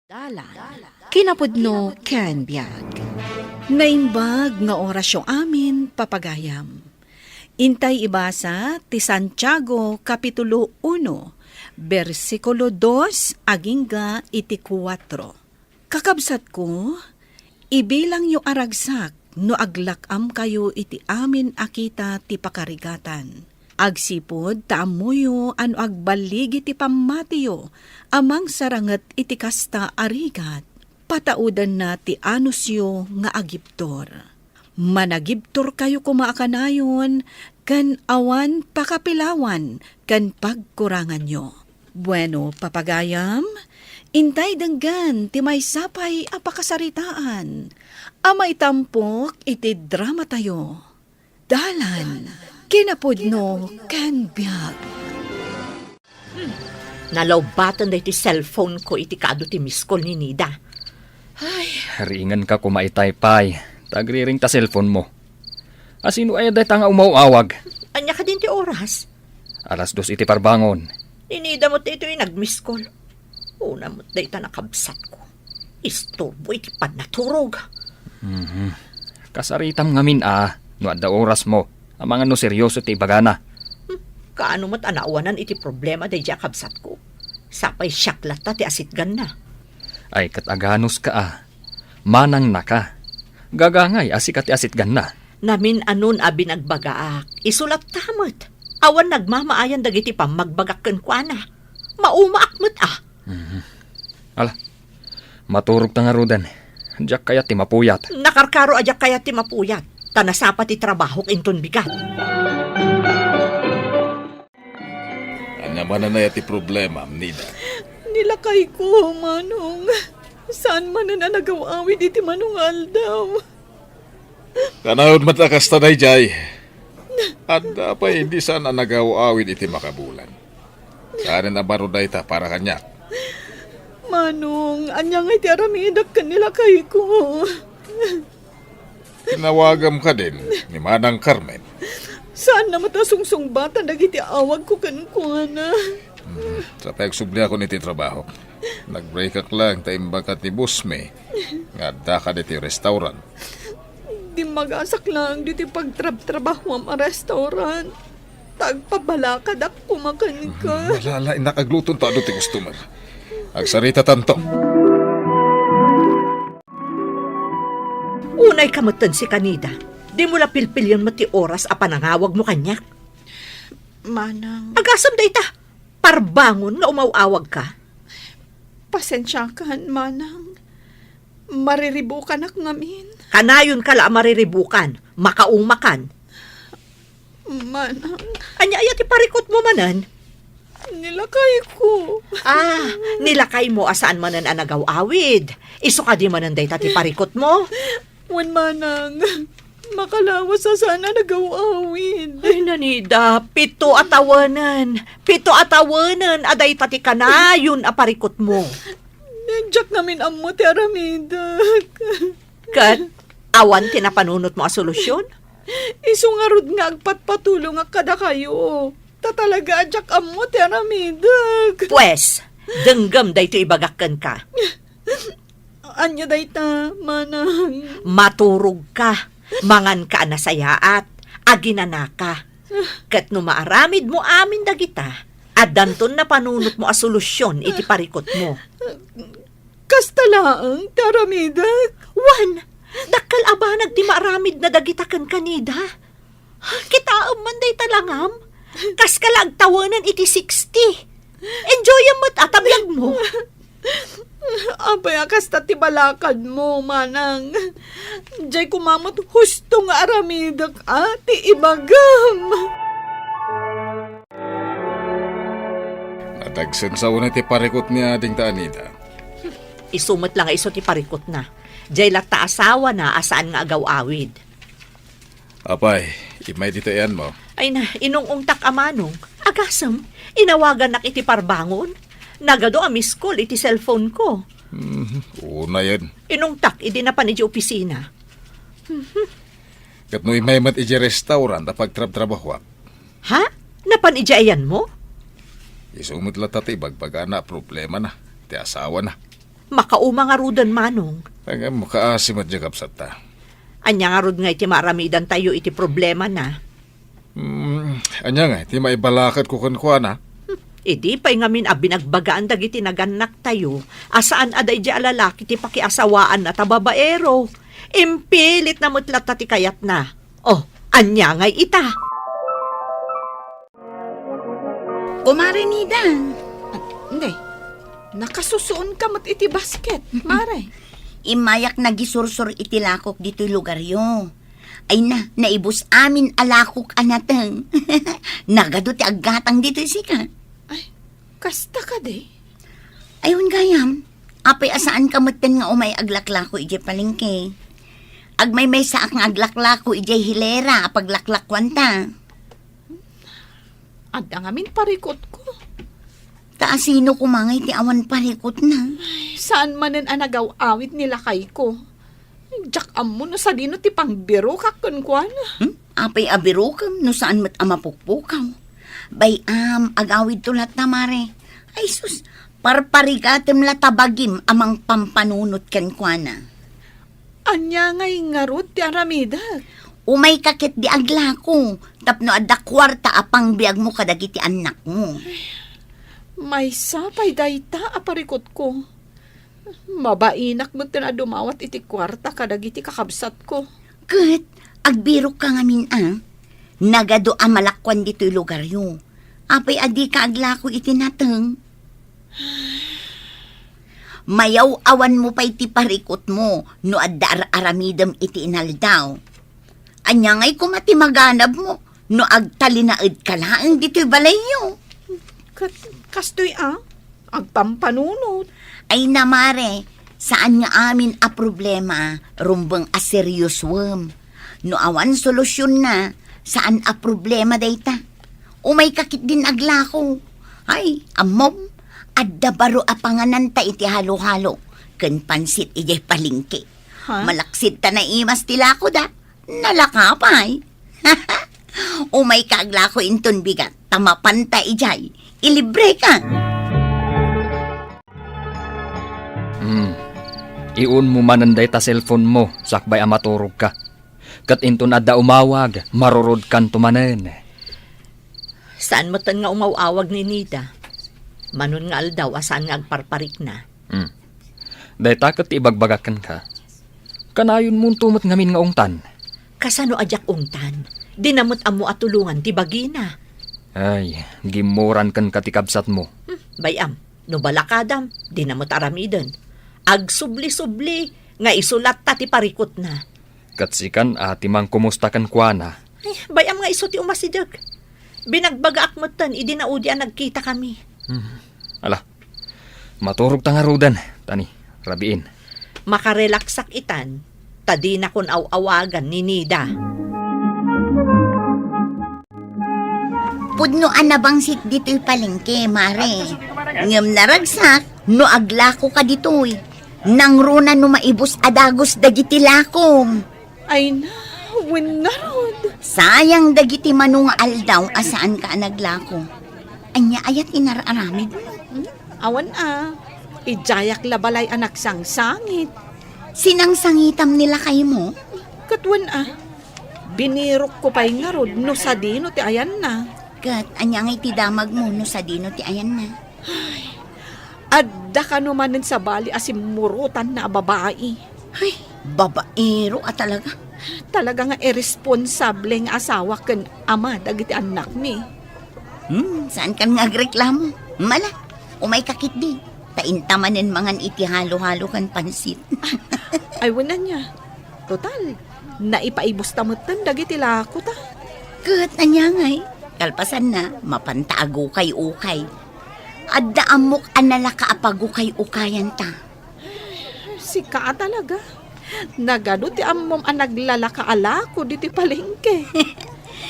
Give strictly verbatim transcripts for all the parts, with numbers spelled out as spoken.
Dalan, kinapudno ken biag. Naimbag nga orasyo amin, papagayam. Intay ibasa ti Santiago, Kapitulo uno, bersikulo dos agingga iti kuatro. Kakabsatko, ibilangyo a ragsak no aglak-amkayo iti amin a kita ti pakarigatan. Agsipud ta ammoyo a no agballigi ti pammatiyo a mangsaranget iti kasta a rigat, pataudanna ti anusyo nga agibtur. Managibturkayo koma a kanayon ken awan pakapilawan ken pagkuranganyo. Bueno, papagayam, intay denggen ti maysa pay a pakasaritaan a maitampok iti dramatayo. Dalan, kinapudno, ken biag. Hmm. Nalawbaten daytoy cellphone ko iti kaadu ti miss call ni Nida. Ay. Ringenka koma itay pay, ta agriring ta cellphone mo. Asino aya dayta nga umaw-awag? Ania kadin ti oras? Alas dos iti parbangon. Ni Nida met daytoy nag-miss call. Una met dayta nakabsatko. Isturbo iti pannaturog. Mhm. Kasaritam ngamin a, no adda oras mo, amangan no seryoso ti ibagana. Hmm, kaano met a naawanan iti problema daydiay a kabsatko? Sapay siak latta ti asitganna. Ay, ket aganuska a. Manangnaka. Gagangay a sika ti asitganna. Namin-anon a binagbagaak, isu latta met. Awan nagmamaayan dagiti pammagbagak kenkuana. Maumaak met a. Mhm. Ala, maturog ta ngaruden. Diak kayat ti mapuyat. Nakarkaro a diak kayat ti mapuyat, ta nasapa ti trabahok inton bigat. Ania manen aya ti problema, Nida? Ni lakayko, Manong. Saan manen a nagaw-awid iti mano nga aldaw. Kanayon met a kasta daydiay. Adda pay idi saan a nagaw-awid iti makabulan. Saanen a baro dayta para kaniak. Manong, ania ngay ti aramidek ken ni lakayko? Tinawagam kadin ni Manang Carmen. Saanna met a sungsungbatan dagiti awagko kenkuana. Hmm, sapay agsubliakon iti trabaho. Nag-breakak laeng ta imbagak ni boss mi nga addaka ditoy restaurant. Dimmagasak laeng ditoy pagtrabtrabahoam a restaurant. Ta agpabalakadak koma kenka. Hmm, ala, ala, innak agluto ta adu ti customer. Agsaritatanto. Unayka metten sika, Nida. Dimo la pilpilion met ti oras a panangawagmo kaniak. Manang. Agasem dayta. Parbangon nga umaw-awagka. Pasensiakan, Manang. Mariribukanak ngamin. Kanayonka la a mariribukan. Makaumakan. Manang. Ania aya ti parikutmo manen? Ni lakayko. Ah, ni lakaymo a saan manen a nagaw-awid. Isu kadi manen dayta ti parikutmo? Wen, Manang. Makalawas a saan a nagaw-awid. Ay, Nida, pito a tawenen. Pito a tawenen a dayta ti kanayon a parikutmo. Diak ngamin ammo ti aramidek. Ket awan ti napanunotmo a solusyon? Isu ngarud nga agpatpatulongak kadakayo. Ta talaga a diak ammo ti aramidek. Pues, denggem daytoy ibagak kenka. Ania dayta, Manang? Maturogka, manganka a nasayaat, aginanaka. Ket no maaramidmo amin dagita, addanton napanunotmo a solusyon iti parikutmo. Kasta laeng ti aramidek? Wen, dakkel a banag ti maaramidna dagita kenka, Nida. Kitaem man dayta langam. Kaska la agtawenen iti sixty. Enjoyem met a ta biagmo. Apay a kasta ti balakadmo, Manang. Diay koma met husto nga aramidek a ti ibagam. Nadagsen sa unay ti parikut ni adingta a Nida. Isu met la nga isu ti parikutna. Diay latta asawana a saan nga agaw-awid. Apay, immay ditoy ayanmo. Ay na, inung-ungtak a Manong. Agasem, inawagannak iti parbangon. Nagadu a miss call iti cellphone ko. Mhm, unayen. Inungtak idi napan iti opisina. Mhm. Ket no immay met iti restaurant a pagtrabtrabahoak. Ha? Napan iti ayanmo? Isu met latta ti ibagbagana a problemana, ti asawana. Makauma ngaruden, Manong. Ay, ngem, makaasi met diay kabsatta. Ania ngarud ngay ti maaramidantayo iti problemana? Hmm, ania ngay ti maibalaketko kenkuana? Hmm, idi pay ngamin a binagbagaan dagiti nagannaktayo a saan a daydiay a lalaki ti pakiasawaanna ta babaero. Impilitna met latta ti kayatna. Oh, ania ngay ita? Kumare Nida. Nay, nakasusuonka met iti basket, mare. Immayak nagisursor iti lakok ditoy lugaryo. Ay na, naibus amin a lakok a nateng. Nagadu ti aggatang ditoy sika. Ay, kasta kadi? Ay, wen gayam, apay a saanka metten nga umay aglaklako idiay palengke? Agmaymaysaak nga aglaklako idiay hilera a paglaklakuanta. Adda ngamin parikutko. Ta asino koma ngay ti awan parikutna? Ay, saan manen a nagaw-awid ni lakayko. Diak ammo no sadino ti pangbirokak kenkuana. Hmm? Apay a birokem no saan met a mapukpukaw? Bay-am, agawidto latta, mare. Ay sus, parparigatem la ta bagim a mangpampanunot kenkuana. Ania ngay ngarud ti aramidek? Umayka ketdi aglako, tapno adda kuarta a pangbiagmo kadagiti annakmo. Maysa pay dayta a parikutko. Mabainak metten a dumawat iti kuarta kadagiti kakabsatko. Ket agbirokka ngamin a, nagadu a malakuan ditoy lugaryo. Apay a dika aglako iti nateng? Mayaw-awanmo pay ti parikutmo no adda ar-aramidem iti inaldaw. Ania ngay koma ti maganabmo no agtalinaedka laeng ditoy balayyo? Kat-, kastoy a, agpampanunot. Ay na, mare, saan nga amin a problema, rumbeng a seriosoem. No awan solutionna, saan a problema dayta. Umayka ketdin aglako. Ay, ammom, adda baro a pangananta iti halo-halo ken pansit idiay palengke. Ha? Malaksid ta naimas ti lakoda. Nalaka pay. Umayka aglako inton bigat, ta mapanta idiay, ilibreka. Hmm. Iunmo manen dayta cellphone-mo, sakbay a maturogka. Ket inton adda umawag, marurodkanto manen. Saan metten nga umaw-awag ni Nida. Manon nga aldaw a saan nga agparparikna. Hmm. Dayta ket ti ibagbagak kenka. Kanayonmonto met ngamin nga ungtan. Kasano a diak ungtan? Dina met ammo a tulongan ti bagina. Ay, gimmuran kenka ti kabsatmo. Hmm, bay-am, no balakadam, dina met aramiden. Agsubli-subli nga isu latta ti parikutna. Ket sikan a ti mangkumusta kenkuana. Ay, bay-am nga isu ti umasideg. Binagbagaak metten idi naudi a nagkitakami. Hmm. Ala, maturogta ngaruden, tani, rabiin. Makarelaksak itan, ta dinakon aw-awagan ni Nida. Pudno a nabangsit ditoy palengke, mare. Ngem naragsak no aglakoka ditoy. Nangruna no maibus a dagus dagiti lakom. Ay na, wen ngarud. Sayang dagiti mano nga aldaw a saanka a naglako. Ania aya ti nar-aramidmo? Hmm? Awan a. Idiayak la balay a nagsangsangit. Sinangsangitam ni lakaymo? Ket wen a. Binirokko pay ngarud no sadino ti ayanna. Ket ania ngay ti damagmo no sadino ti ayanna? Ay, adda kano manen sabali a simmurotanna a babai. Ay, babaero a talaga. Talaga nga irresponsable nga asawa ken ama dagiti annakmi. Hmm, saankan nga agreklamo. Mala, umayka ketdi. Ta inta manen mangan iti halo-halo ken pansit. Ay, wen ania. Total, naipaibusta metten dagiti lakota. Ket ania ngay? Kalpasanna, mapanta agukay-ukay. Adda ammok a nalaka a pagukay-ukayanta. Sika a talaga. Nagadu ti ammom a naglalaka a lako ditoy palengke.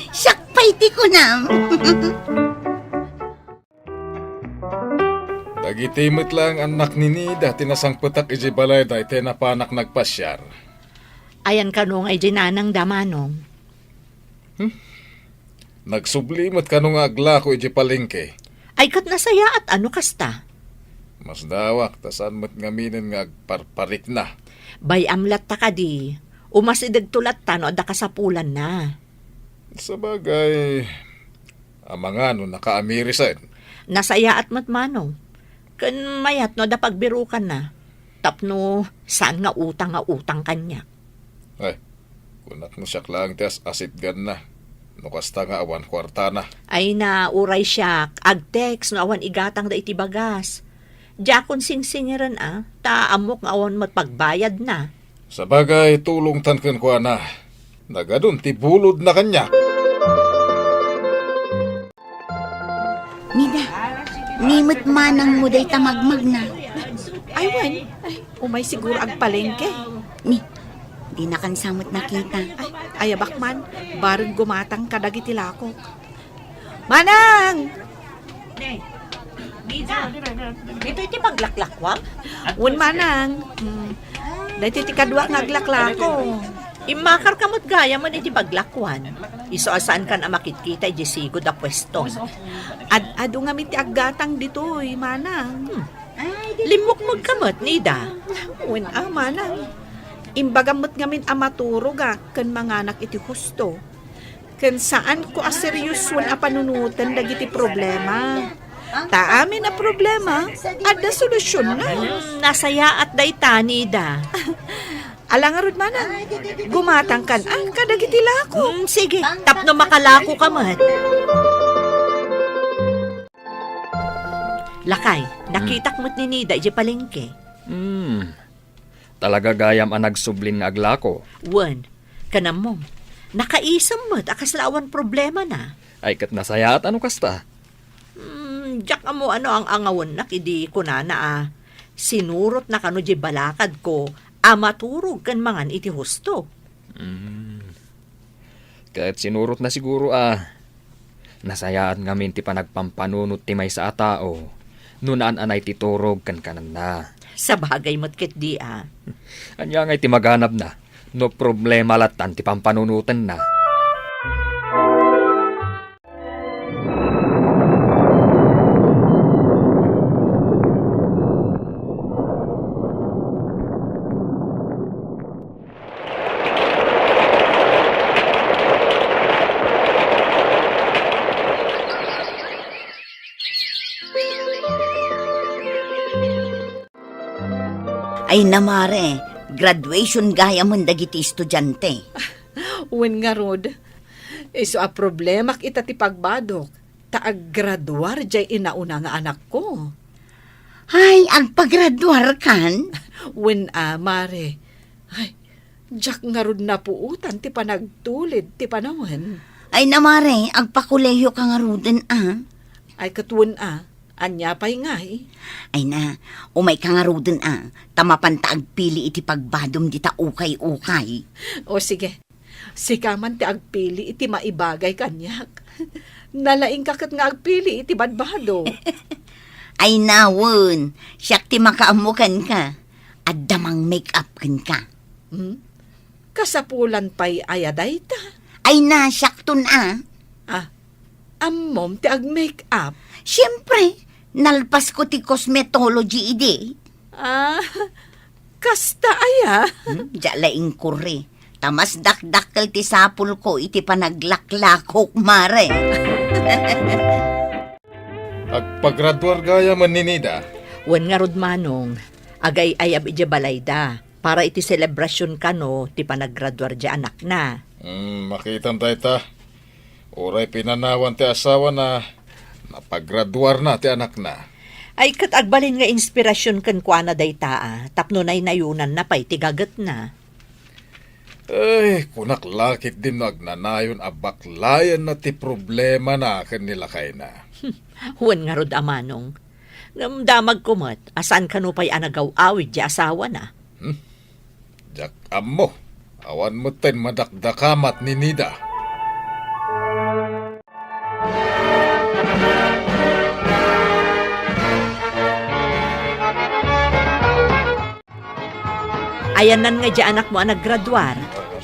Siak pay ti kunam. Dagiti met laeng annak ni Nida ti nasangpetak idiay balayda iti napanak nagpasiar. Ayan kano nga idiay nanangda, Manong? Hmm? Nagsubli met kano nga aglako idiay palengke? Ay, ket nasayaat a no kasta. Masdaawak ta saan met ngaminen nga agparparikna. Bay-am latta kadi, umasidegto latta no adda kasapulanna. Sabagay, amangan no nakaamirisan. Nasayaat met manong. Ken mayat no adda pagbirukanna. Tapno saan nga utang nga utang kaniak. Ay, kunak no siak laeng ti as-asitganna. No kasta nga awan kuartana. Ay na, uray siak, ag-text no awan igatangda iti bagas. Diakon singsingiren a, ta ammok nga awan met pagbayadna. Sabagay, tulongtan kenkuana. Nagadun ti bulodna kaniak. Nida, ni met manangmo dayta magmagna. Ay, wen. Ay, umay siguro agpalengke. Ni, dinakan sa met nakita. Ay, ayabak man, bareng gumatang kadagiti lakok. Manang! Nida, dito iti paglaklakwam? Wen, manang. Hmm. Daytoy ti kaduak nga aglaklako. Immakarka met gayam iti paglakuan. Isu a saankan a makitkita iti sigud a puesto. Ad-adu ngamin ti aggatang ditoy, manang. Hmm. Limmukmokka met, Nida. Wen a, manang. Imbagam met ngamin a maturogak ken manganak iti husto. Ken saanko a seriosoen a panunoten dagiti problema. Ta amin a problema, adda solusionna. Hmm, nasayaat dayta, Nida. Ala ngarud, manang, gumatangkan a kadagiti lako. Hmm, sige, tapno makalakoka met. Lakay, hmm, nakitak met ni Nida idiay palengke. Hmm. Talaga gayam a nagsublin nga aglako. Wen, ken ammom, nakaisem met a kasla awan problemana. Ay, ket nasayaat a no kasta. Hmm, diak ammo no ang-angawennak idi kunana a sinurotna kano diay balakadko a maturog ken mangan iti husto. Hmm. Ket sinurotna siguro a nasayaat ngamin ti panagpampanunot ti maysa a tao no naan-anay ti turog ken kananna. Sabagay met ketdi a. Ania ngay ti maganabna no problema lattan ti pampanunotenna? Ay na, mare, graduation gayamen dagiti estudiante. Wen ngarud, isu a problemak ita ti pagbadok, ta aggraduar diay inauna nga anakko. Ay, agpagraduarkan? Wen a, mare. Ay, diak ngarud napuotan ti panagtulid ti panawen. Ay na, mare, agpakolehiyoka ngaruden a. Ay, ket wen a, ania pay ngay? Ay na, umayka ngaruden a, ta mapanta agpili iti pagbadom dita ukay-ukay. O sige, sika man ti agpili iti maibagay kaniak. Nalaingka ket nga agpili iti badbado. Ay na wen, siak ti makaammo kenka. Adda mang-make up kenka. Hmm? Kasapulan pay aya dayta? Ay na, siakton a. Ah, ammom ti ag-make up? Siempre, nalpasko ti cosmetology idi. Ah, kasta aya? Hmm, diak la inkurri. Ta mas dakdakkel ti sapulko iti panaglaklakok, mare. Agpagraduar gayamen ni Nida? Wen ngarud, manong, agay-ayab idiay balayda para iti selebrasion kano ti panaggraduar diay anakna. Hmm, makitam dayta. Uray pinanawan ti asawana, napagraduarna ti anakna. Ay, ket agbalin nga inspirasion kenkuana dayta a, tapno naynayonanna pay ti gagetna. Ay, kunak la ketdin no agnanayon a baklayanna ti problemana ken ni lakayna. Wen ngarud a, manong. Ngem damagko met a saan kano pay a nagaw-awid diay asawana. Hmm? Diak ammo. Awan metten madakdakamat ni Nida. Ayanna ngay diay anakmo a naggraduar.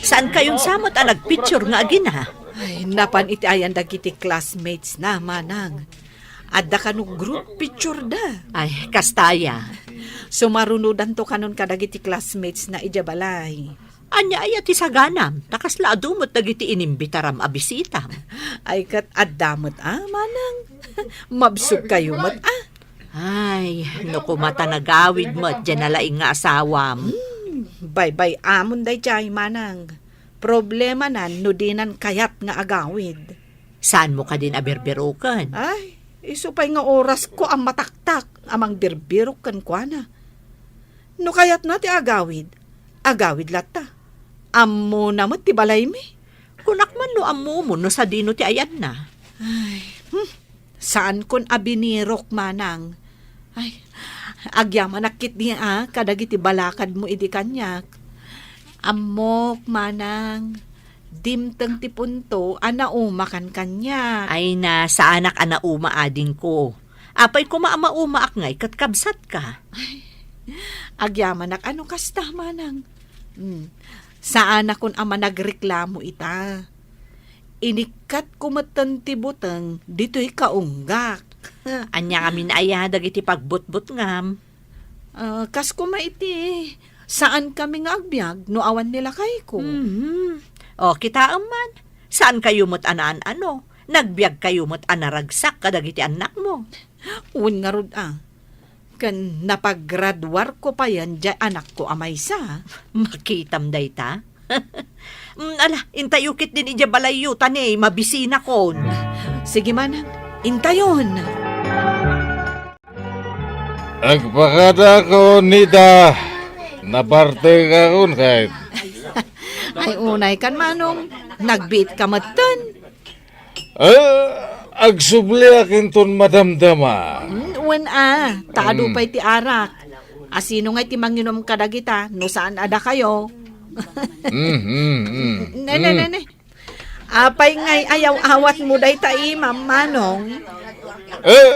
Saankayon sa met a nagpicture nga agina? Ay, napan iti ayan dagiti classmates na, manang. Adda kano group picture da. Ay, kasta aya. Sumarunodanto kanon kadagiti classmates na idiay balay. Ania aya ti saganam? Ta kasla adu met dagiti inimbitaram a bisitam. Ay, ket adda met a, manang. Mabsog kayo met a. Ay, no koma ta nagawid met diay nalaing nga asawam. Hmm, baybay-amon daydiay, manang. Problemanan no dinan kayat nga agawid. Saanmo kadin a birbiroken? Ay, isu pay nga orasko a mataktak a mangbirbirok kenkuana. No kayatna ti agawid, agawid latta. Ammona met ti balaymi. Kunak man no ammomo no sadino ti ayanna. Ay, hmm. Saankon a binirok, manang. Ay, agyamanak ketdi a kadagiti balakadmo idi kaniak. Ammok, manang, dimteng ti punto a naumakan kaniak. Ay na, saanak a nauma adingko. Apay koma a maumaak ngay ket kabsatka? Ay, agyamanak a no kasta, manang. Hmm. Saanakon a managreklamo ita. Inikkatko metten ti buteng ditoy kaunggak. Ania ngamin aya dagiti pagbutbutngam? Ah, kas koma iti, saan kami nga agbiag no awan ni lakayko. Mhm. O, kitaem man. Saan kayo met a naan-ano? Nagbiag kayo met a naragsak kadagiti annakmo. Wen ngarud a. Ken napagraduarko payen diay anakko a maysa. Makitam dayta? Mm, ala, intayo ketdin idiay balayyo, ta ne, mabisinakon. Sige man, intayon. Agpakadakon ita, napartekakon kayat. Ay, unay kan, manong, nagbiit ka metten. Ah, agsubliak inton madamdama. Mm, wen a, ta adu Mm. pay ti arak. Asino ngay ti manginom kadagita no saan a dakayo? Mm, mm, mm. Ne, ne, ne, Mm. ne. Apay ngay ayaw-awatmo dayta imam, manong? Eh,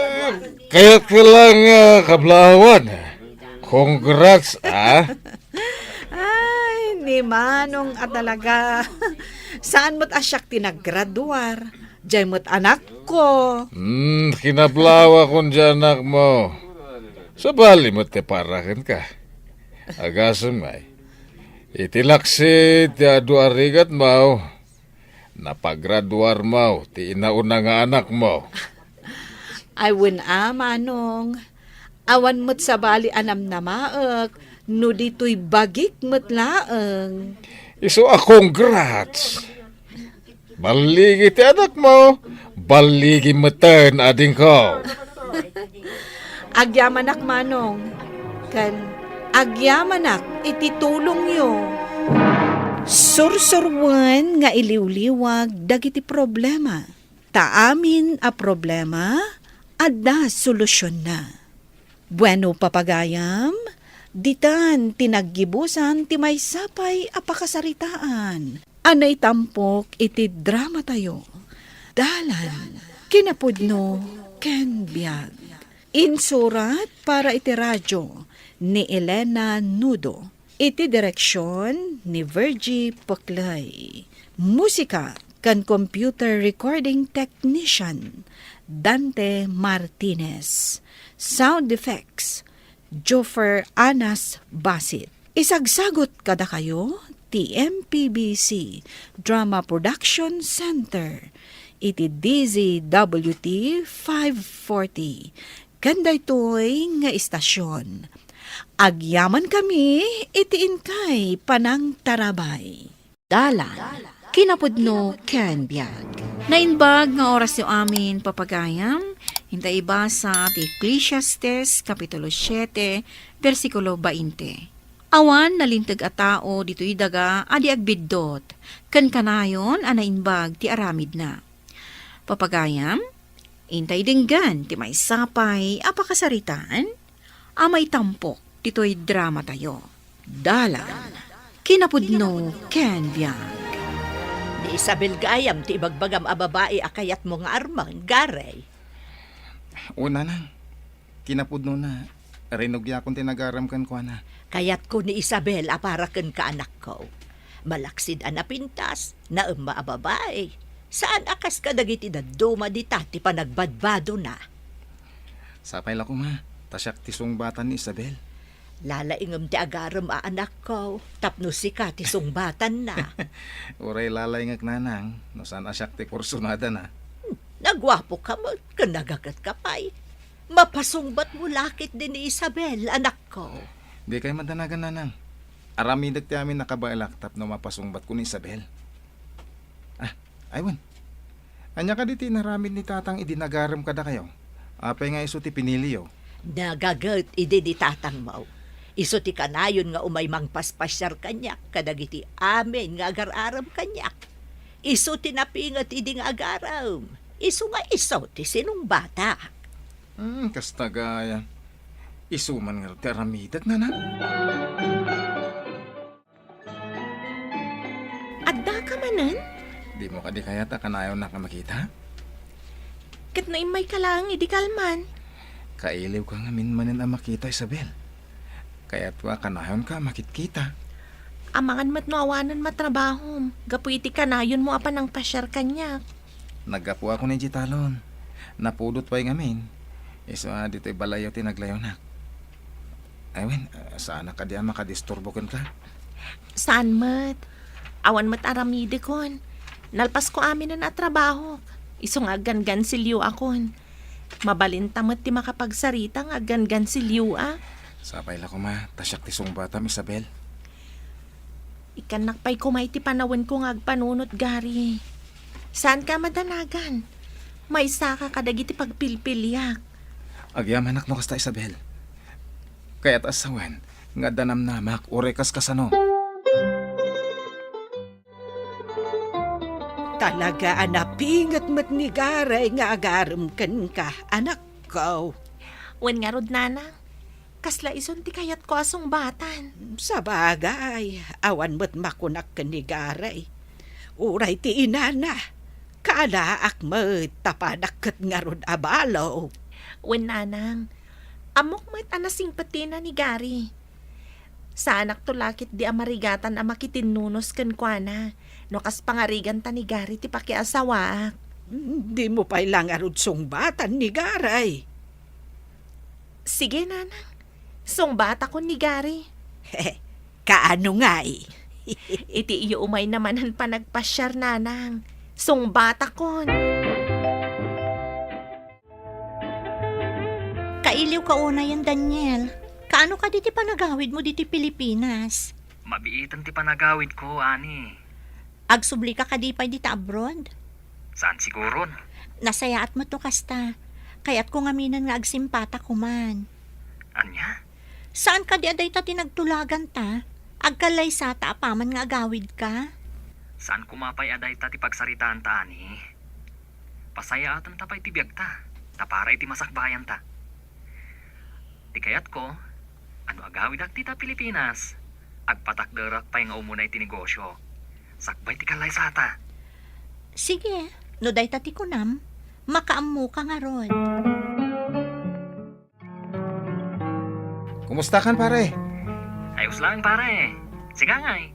kayat ka lang, ah, kablaawan. Congrats, ah. Ay, ni Manong a talaga. Saan met a siak ti naggraduar? Diay met anakko. Hmm, kinablawakon diay anakmo. Sabali met ti para kenka. Agasem ngay. Iti laksi ti adu a rigatmo, napagraduarmo ti inauna nga anakmo. Ay, wen a, Manong. Awan met sabali a namnamaek no ditoy bagik met laeng. Isu a congrats! Balligi ti anakmo, balligi metten adingko. Agyamanak, Manong, ken agyamanak iti tulongyo. Sursurwen nga iliwliwag dagiti problema. Ta amin a problema, adda solusionna. Bueno, papagayam, ditan ti naggibusan ti maysa pay a pakasaritaan a naitampok iti dramatayo, Dalan, Kinapudno, ken Biag. Insurat para iti radio ni Elena Nudo. Iti direksion ni Virgie Peclay. Musika ken computer recording technician, Dante Martinez. Sound effects, Joffer Anas Basit. Isagsagut kadakayo ti M P B C Drama Production Center iti D Z W T five forty. Ken daytoy nga istasion, agyamankami iti inkay panangtarabay. Dalan, Kinapudno ken Biag. Naimbag nga orasyo amin, papagayam, inta ibasa ti Ecclesiastes, Kapitulo siete, bersikulo bainte. Awan nalinteg a tao ditoy daga a di agbiddut, ken kanayon a naimbag ti aramidna. Papagayam, intay denggen ti maysa pay a pakasaritaan a maitampok ditoy dramatayo. Dalan, Kinapudno ken Biag. Ni Isabel gayam ti ibagbagam a babai a kayatmo nga armen, Garay. O, nanang, kinapudnona, rinugiakon ti nagaram kenkuana. Kayatko ni Isabel a para kenka, anakko. Malaksid a napintas, naemma a babai. Saan a kas kadagiti dadduma dita ti panagbadbadona. Sapay la koma, ta siak ti sungbatan ni Isabel. Lalaingem ti agarem a anakko, tapno sika ti sungbatanna. Uray lalaingek, nanang, no saan a siak ti kursunadana. Hmm, naguapo ka met, ken nagaget ka pay. Mapasungbat mo lakit di ni Isabel, anakko. Di kay madanagan, nanang. Aramidek ti amin a kabaelak tapno mapasungbat ko ni Isabel. Ah, ay wen. Ania kadi ti inaramid ni Tatang idi nagarem kadakayo? Apay nga isu ti piniliyo? Nagaget idi ni Tatangmo. Isu ti kanayon nga umay mangpaspasiar kaniak kadagiti amin nga agar-arem kaniak. Isu ti napinget idi nga agarem. Isu nga isu ti sinungbatak. Hmm, kasta gayam. Isu man ngarud ti aramidek, nanang. Addaka manen? Dimo kadi kayat a kanayonnak a makita? Ket no immayka laeng idi kalman? Kailiwka ngamin manen a makita, Isabel. Kayatko a kanayonka a makitkita. Amangan met no awanen matrabahom, gapu iti kanayonmo a panangpasiar kaniak. Naggapuakon idiay talon. Napudot pay ngamin. Isu a ditoy balayyo ti naglayonak. Ay wen, saanak kadi a makadisturbo kenka? Saan met. Awan met aramidekon. Nalpasko aminen a trabahok. Isu nga aggangansilioakon. Mabalinta met ti makapagsarita nga aggangansilioak. Sapay la koma, ta siak ti sungbatam, Isabel. Ikkannak pay koma iti panawenko nga agpanunot, Gary. Saanka a madanagan. Maysaka kadagiti pagpilpiliak. Agyamanak no kasta, Isabel. Kayat a sawen nga adda namnamak uray kas kasano. Talaga a napinget met ni Garay nga agarem kenka, anakko. Wen ngarud, nanang, kasla isun ti kayatko a sungbatan. Sabagay, awan met makunak ken ni Garay. Uray ti inana, kaalaak met tapadak ket ngarud a balo. Wen, nanang, ammok met a nasingpetina ni Gary. Saanakto la ketdi a marigatan a makitinnunos kenkuana, no kas pangariganta ni Gary ti pakiasawaak. Dimo pay la ngarud sungbatan ni Garay. Sige, nanang. Sungbatakon ni Gary. Kaano ngay? Iti iyo umay namanen panagpasiar, nanang. Sungbatakon. Kailiwka unayen, Daniel. Kaano kadi ti panagawidmo ditoy Pilipinas? Mabiiten ti panagawidko, Ani. Agsublika kadi pay dita abroad? Saan siguron. Nasayaat met no kasta. Kayatko ngaminen nga agsimpatak koman. Ania? Saan kadi a dayta ti nagtulaganta? Agkallaysata apaman nga agawidka? Saan koma pay a dayta ti pagsaritaanta, Ani. Pasayaatenta pay ti biagta, ta para iti masakbayanta. Ti kayatko, a no agawidak dita Pilipinas, agpatakderak pay nga umuna iti negosyo. Sakbay ti kallaysata. Sige, no dayta ti kunam, makaammoka ngarud. Kumustakan, pare? Ayos lang, pare. Sika ngay.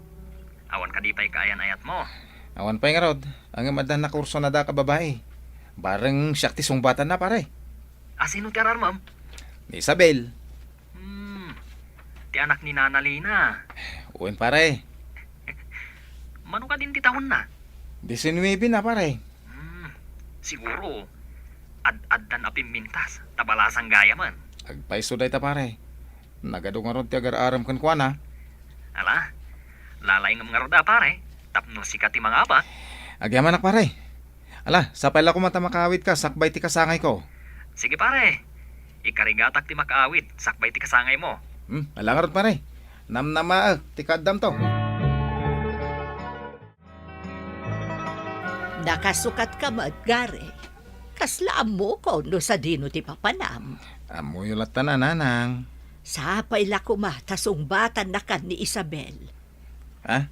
Awan kadi pay kaayan-ayatmo? Awan pay ngarud. Ngem adda nakursunada a babai. Bareng siak ti sungbatanna, pare. A, sino ti ararmem? Ni Isabel. Hmm. Ti anak ni Nana Lina. Wen, pare. Mano kadin ti tawenna? Disinnuebe na, pare. Hmm. Siguro, ad-addan a pimmintas, ta balasang gayamen. Agpayso dayta, pare. Nagadu ngarud ti agar-arem kenkuana. Ala, lalaingem ngarud a, pare, tapno sika ti mangabat. Agyamanak, pare. Ala, sapay la koma ta makaawidka sakbay ti kasangayko. Sige, pare. Ikarigatak ti makaawid sakbay ti kasangaymo. Hmm, ala ngarud, pare. Namnamaek ti kaaddamto. Nakasukatka met, Gary. Kasla ammokon no sadino ti papanam. Ammoyo latta, nanang. Sapay la koma ta sungbatannakan ni Isabel. Ha?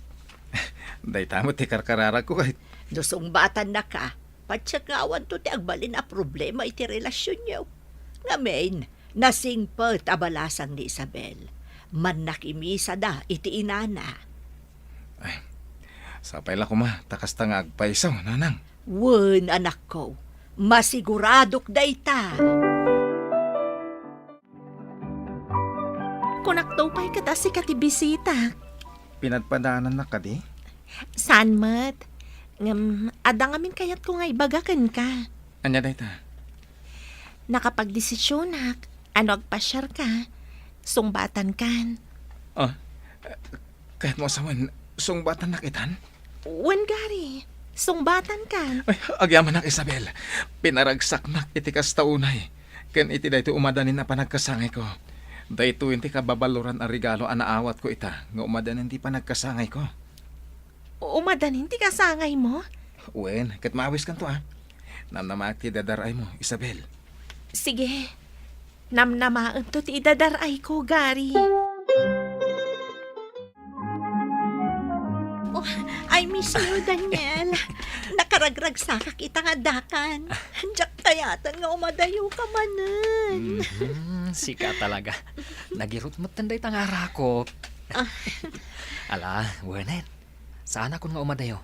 Dayta met ti karkararagko ket. No sungbatannaka, patiek nga awanto ti agbalin a problema iti relasionyo. Ngamin, nasingpet a balasang ni Isabel. Mannakimisada iti inana. Ay, sapay la koma ta kasta nga agpayso, nanang. Wen, anakko, masiguradok dayta. Nakto pay ket a sika ti bisitak. Pinadpadanannak kadi? Saan met. Ngem, adda ngamin kayatko nga ibaga kenka. Ania dayta? Nakapagdesisionak a no agpasiarka, sungbatankan. Ah, kayatmo a sawen, sungbatannak itan? Wen, Gary, sungbatankan. Ay, agyamanak, Isabel. Pinaragsaknak iti kasta unay, ken iti daytoy umadanin a panagkasangayko. Daytoyen ti kababaluran a regalo a naawatko ita nga umadanin ti panagkasangayko. Umadanin ti kasangaymo? Wen, ket maawiskanto, a. Namnamaak ti idadar-aymo, Isabel. Sige. Namnamaento ti idadar-ayko, Gary. Oh, I miss you, Daniel. Nakaragragsakak ita nga addakan. Diak kayatan nga umadayoka manen. Mhm, sika talaga. Nagirut met dayta nga arakop. Ah. Ala, wenet. Saanakon nga umadayo.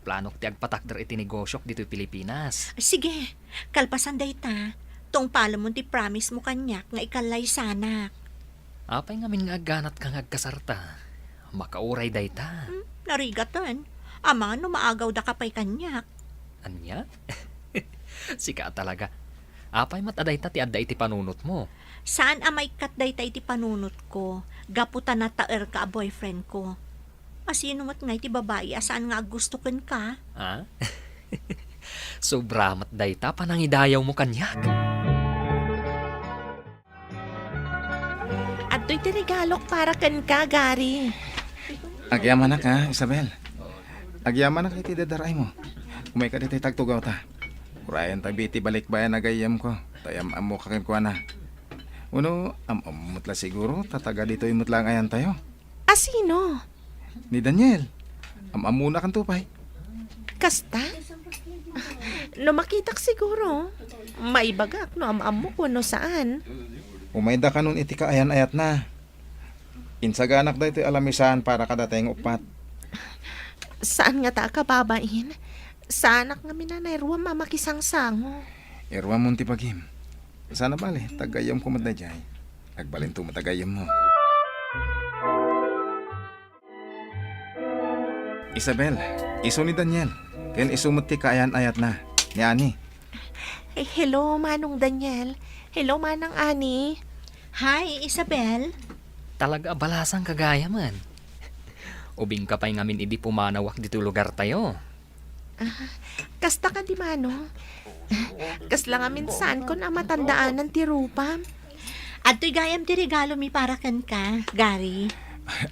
Planok ti agpatakder iti negosiok ditoy Pilipinas. Sige, kalpasan dayta, tungpalemon ti promise mo kaniak nga ikallaysanak. Apay ngamin nga agganatka nga agkasarta? Makauray dayta. Hmm, narigaten. Amangan no maagawdaka pay kaniak. Ania? Sika talaga. Apay met a dayta ti adda iti panunotmo? Saan a maikkat dayta iti panunotko, gapu ta nataerka a boyfriendko. Asino met ngay ti babai a saan nga aggusto kenka? Ha? Sobra met dayta panangidayawmo kaniak. Adtoy ti regalok para kenka, Gary. Agyamanak, ha, Isabel. Agyamanak iti dadar-aymo. Umayka ditoy tagtugawta. Urayenta bi ti balikbayan a gayyemko, ta am-ammoka kenkuana. Wenno, am-ammo met la siguro, ta taga ditoy met laeng ayantayo. Asino? Ni Daniel. Am-ammonakanto pay. Kasta? No makitak siguro, maibagak no am-ammok wenno saan. Umayda kanon iti kaayan-ayatna. Insaganak daytoy a lamisaan para kadatayo nga uppat. Saan ngata a kababain? Saanak ngamin a nairuam a makisangsango. Iruamon ti bagim. Saan a bale, ta gayyemko met daydiay. Agbalinto met a gayyemmo. Isabel, isu ni Daniel, ken isu met ti kaayan-ayatna, ni Ani. Eh, hello, Manong Daniel. Hello, Manang Ani. Hi, Isabel. Talaga a balasangka gayamen. Ubingka pay ngamin idi pumanawak ditoy lugartayo. Ah, kasta kadi, Manong? Kasla ngamin saankon a matandaanan ti rupam. Adtoy gayam ti regalomi para kenka, Gary.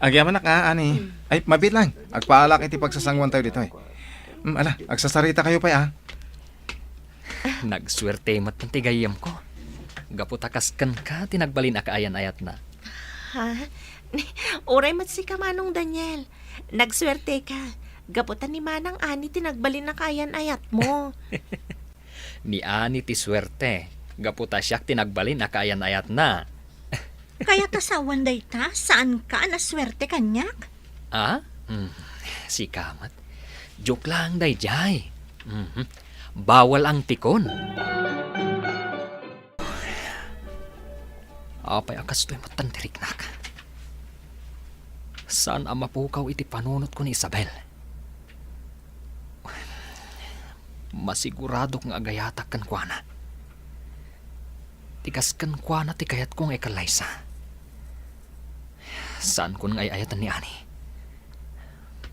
Agyamanak, a, Ani. Hmm. Ay, mabiit lang. Agpaalak iti pagsasangoantayo ditoy. Hmm, ala, agsasaritakayo pay, a. Nagsuerte met ti gayyemko. Gapu ta kas kenka ti nagbalin a kaayan-ayatna. Ha? Uray met sika, Manong Daniel. Nagsuerte ka. Gapu ta ni Manang Ani ti nagbalin a kaayan-ayatmo. Ni Ani ti suerte. Gapu ta siak ti nagbalin a kaayan-ayatna. Kayat a sawen dayta, saanka a nasuerte kaniak? Ah? Mm, sika met. Joke lang daydiay. Mhm. Bawal angtikon. Apay a kastoy met ti riknak? Saan a mapukaw iti panunotko ni Isabel. Masiguradok nga agayatak kenkuana. Ti kas kenkuana ti kayatko nga ikallaysa. Saankon nga ay-ayaten ni Ani.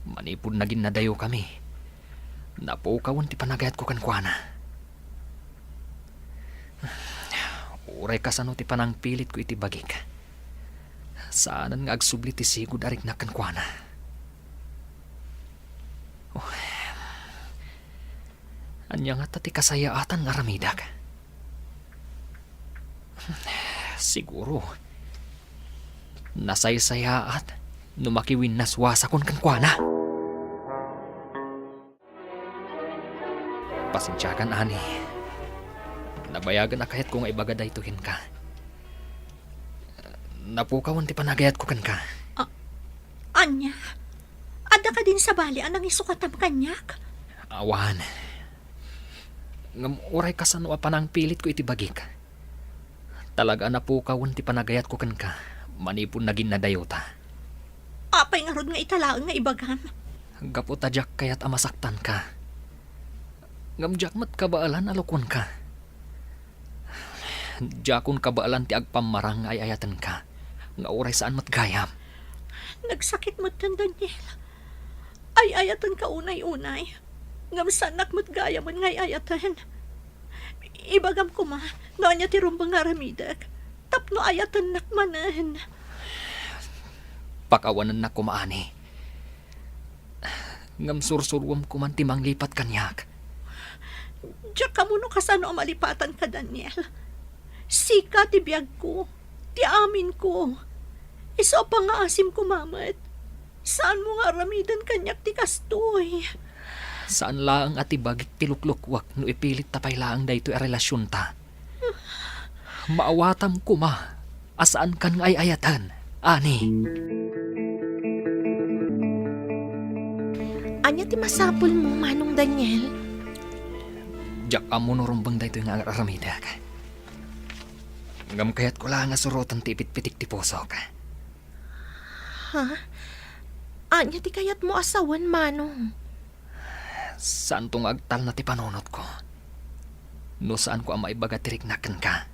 Manipud naginnadayokami, napukawen ti panagayatko kenkuana. Uray kasano ti panangpilitko iti bagik, saanen nga agsubli ti sigud a riknak kenkuana. Oh, ania ngata ti kasayaatan nga aramidek? Siguro, nasaysayaat no makiwinnaswasakon kenkuana. Pasensiakan, Ani. Nabayagen a kayatko nga ibaga daytoy kenka. Napukawen ti panagayatko kenka. A-, ania? Adda kadin sabali a nangisukatam kaniak? Awan. Ngem uray kasano a panangpilitko iti bagik, talaga a napukawen ti panagayatko kenka. manipud naginnadayota. Apay ngarud nga ita laeng nga ibagam? Gapu ta diak kayat a masaktanka. Ngem diak met kabaelan a lokonka. Diakon kabaelan ti agpammarang nga ay-ayatenka, nga uray saan met gayam. Nagsakit metten, Daniel. Ay-ayatenka unay-unay. Ngem saannak met gayamen nga ay-ayaten. Ibagam koma no ania ti rumbeng nga aramidek tapno ayatennak manen. Pakawanennak koma, Ani. Ngem sursuruem koman ti manglipat kaniak. Diak ammo no kasano a malipatanka, Daniel. Sika ti biagko, ti aminko. Isu a pangngaasim koma met. Saanmo nga aramiden kaniak ti kastoy. Saan laeng a ti bagik ti luklukuek no ipilitta pay laeng daytoy a relasionta. Maawatam koma a saankan nga ay-ayaten, Ani. Ania ti masapulmo, Manong Daniel? Diak ammo no rumbeng daytoy nga ar-aramidek. Ngem kayatko la nga suroten ti ipitpitik ti pusok. Ha? Ania ti kayatmo a sawen, Manong? Saanto nga agtalna ti panunotko no saanko a maibaga ti riknak kenka.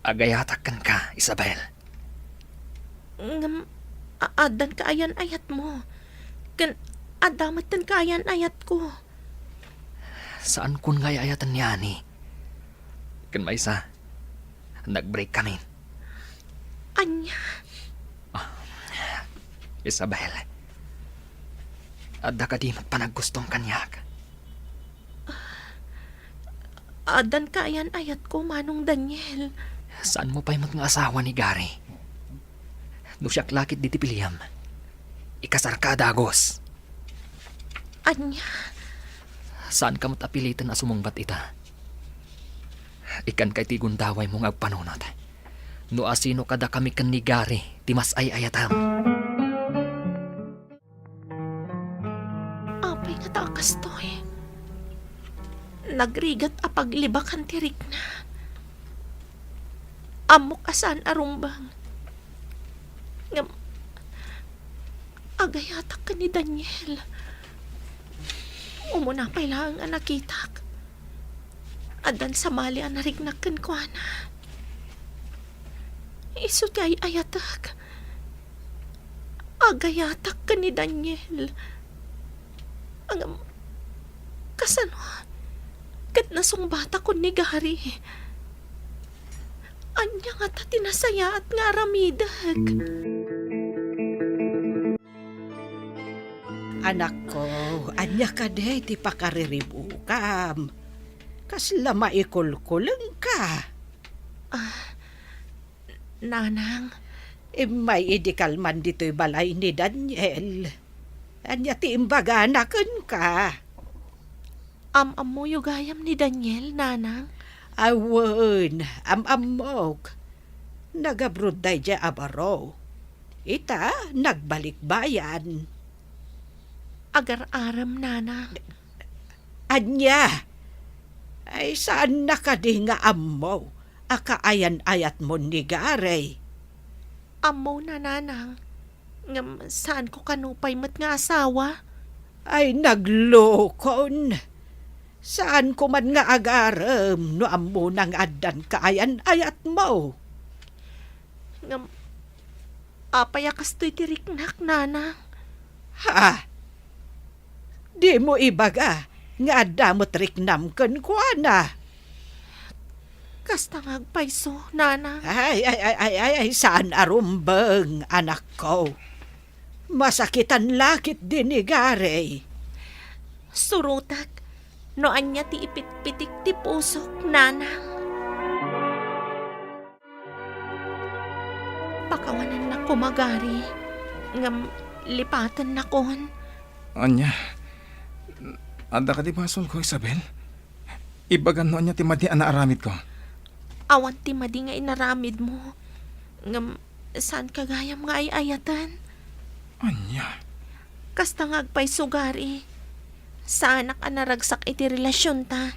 Agayatak kenka, Isabel. Ngem, a-, addan kaayan-ayatmo. Ken adda metten kaayan-ayatko. Saankon nga ay-ayaten ni Ani. Ken maysa, nag-break kami. Ania? Ah, Isabel, adda kadi met panaggusto kaniak? Addan kaayan-ayatko, Manong Daniel. Saanmo pay met nga asawa ni Gary? No siak la ketdi ti piliem, ikasarka a dagus. Ania? Saanka met a piliten a sumungbat ita. Ikkanka iti gundawaymo nga agpanunot. No asino kadakami ken ni Gary ti mas ay-ayatam. Apay ngata a kastoy? Nagrigat a paglibakan ti rikna. Ammok a saan a rumbeng. Ngem, agayatak ken ni Daniel. Umuna pay laeng a nakitak, addan sabali a nariknak kenkuana. Isu ti ay-ayatek. Agayatak ken ni Daniel. Ngem, kasano ket nasungbatakon ni Gary? Ania ngata ti nasayaat nga aramidek? Anakko, ania kadi ti pakariribukam? Kasla maikulkulengka. Ah, Nanang. Immay idi kalman ditoy balay ni Daniel. Ania ti imbagana kenka? Am-ammoyo gayam ni Daniel, Nanang? Awen, am-ammok. Nag-abroad daydiay a baro. Ita, nagbalikbayan. Agar-arem, Nanang. Ania? Ay, saanna kadi nga ammo a kaayan-ayatmon ni Gary? Ammona, Nanang. Ngem saanko kano pay met nga asawa. Ay, naglukon. Saanko man nga agarem no ammona nga addan kaayan-ayatmo. Ngem, apay a kastoy ti riknak, Nanang? Ha? Dimo ibaga nga adda met riknam kenkuana. Kasta nga agpayso, Nanang. Ay, ay, ay, ay, ay, ay, saan a rumbeng, anakko. Masakitan la ketdi ni Gary. Surotek no ania ti ipitpitik ti pusok, Nanang. Pakawanennak koma, Gary, ngem lipatennakon. Ania? Adda kadi basolko, Isabel? Ibagam no ania ti madi a naaramidko. Awan ti madi nga inaramidmo, ngem saanka gayam nga ay-ayaten. Ania? Kasta nga agpayso, Gary. Saanak a naragsak iti relasionta.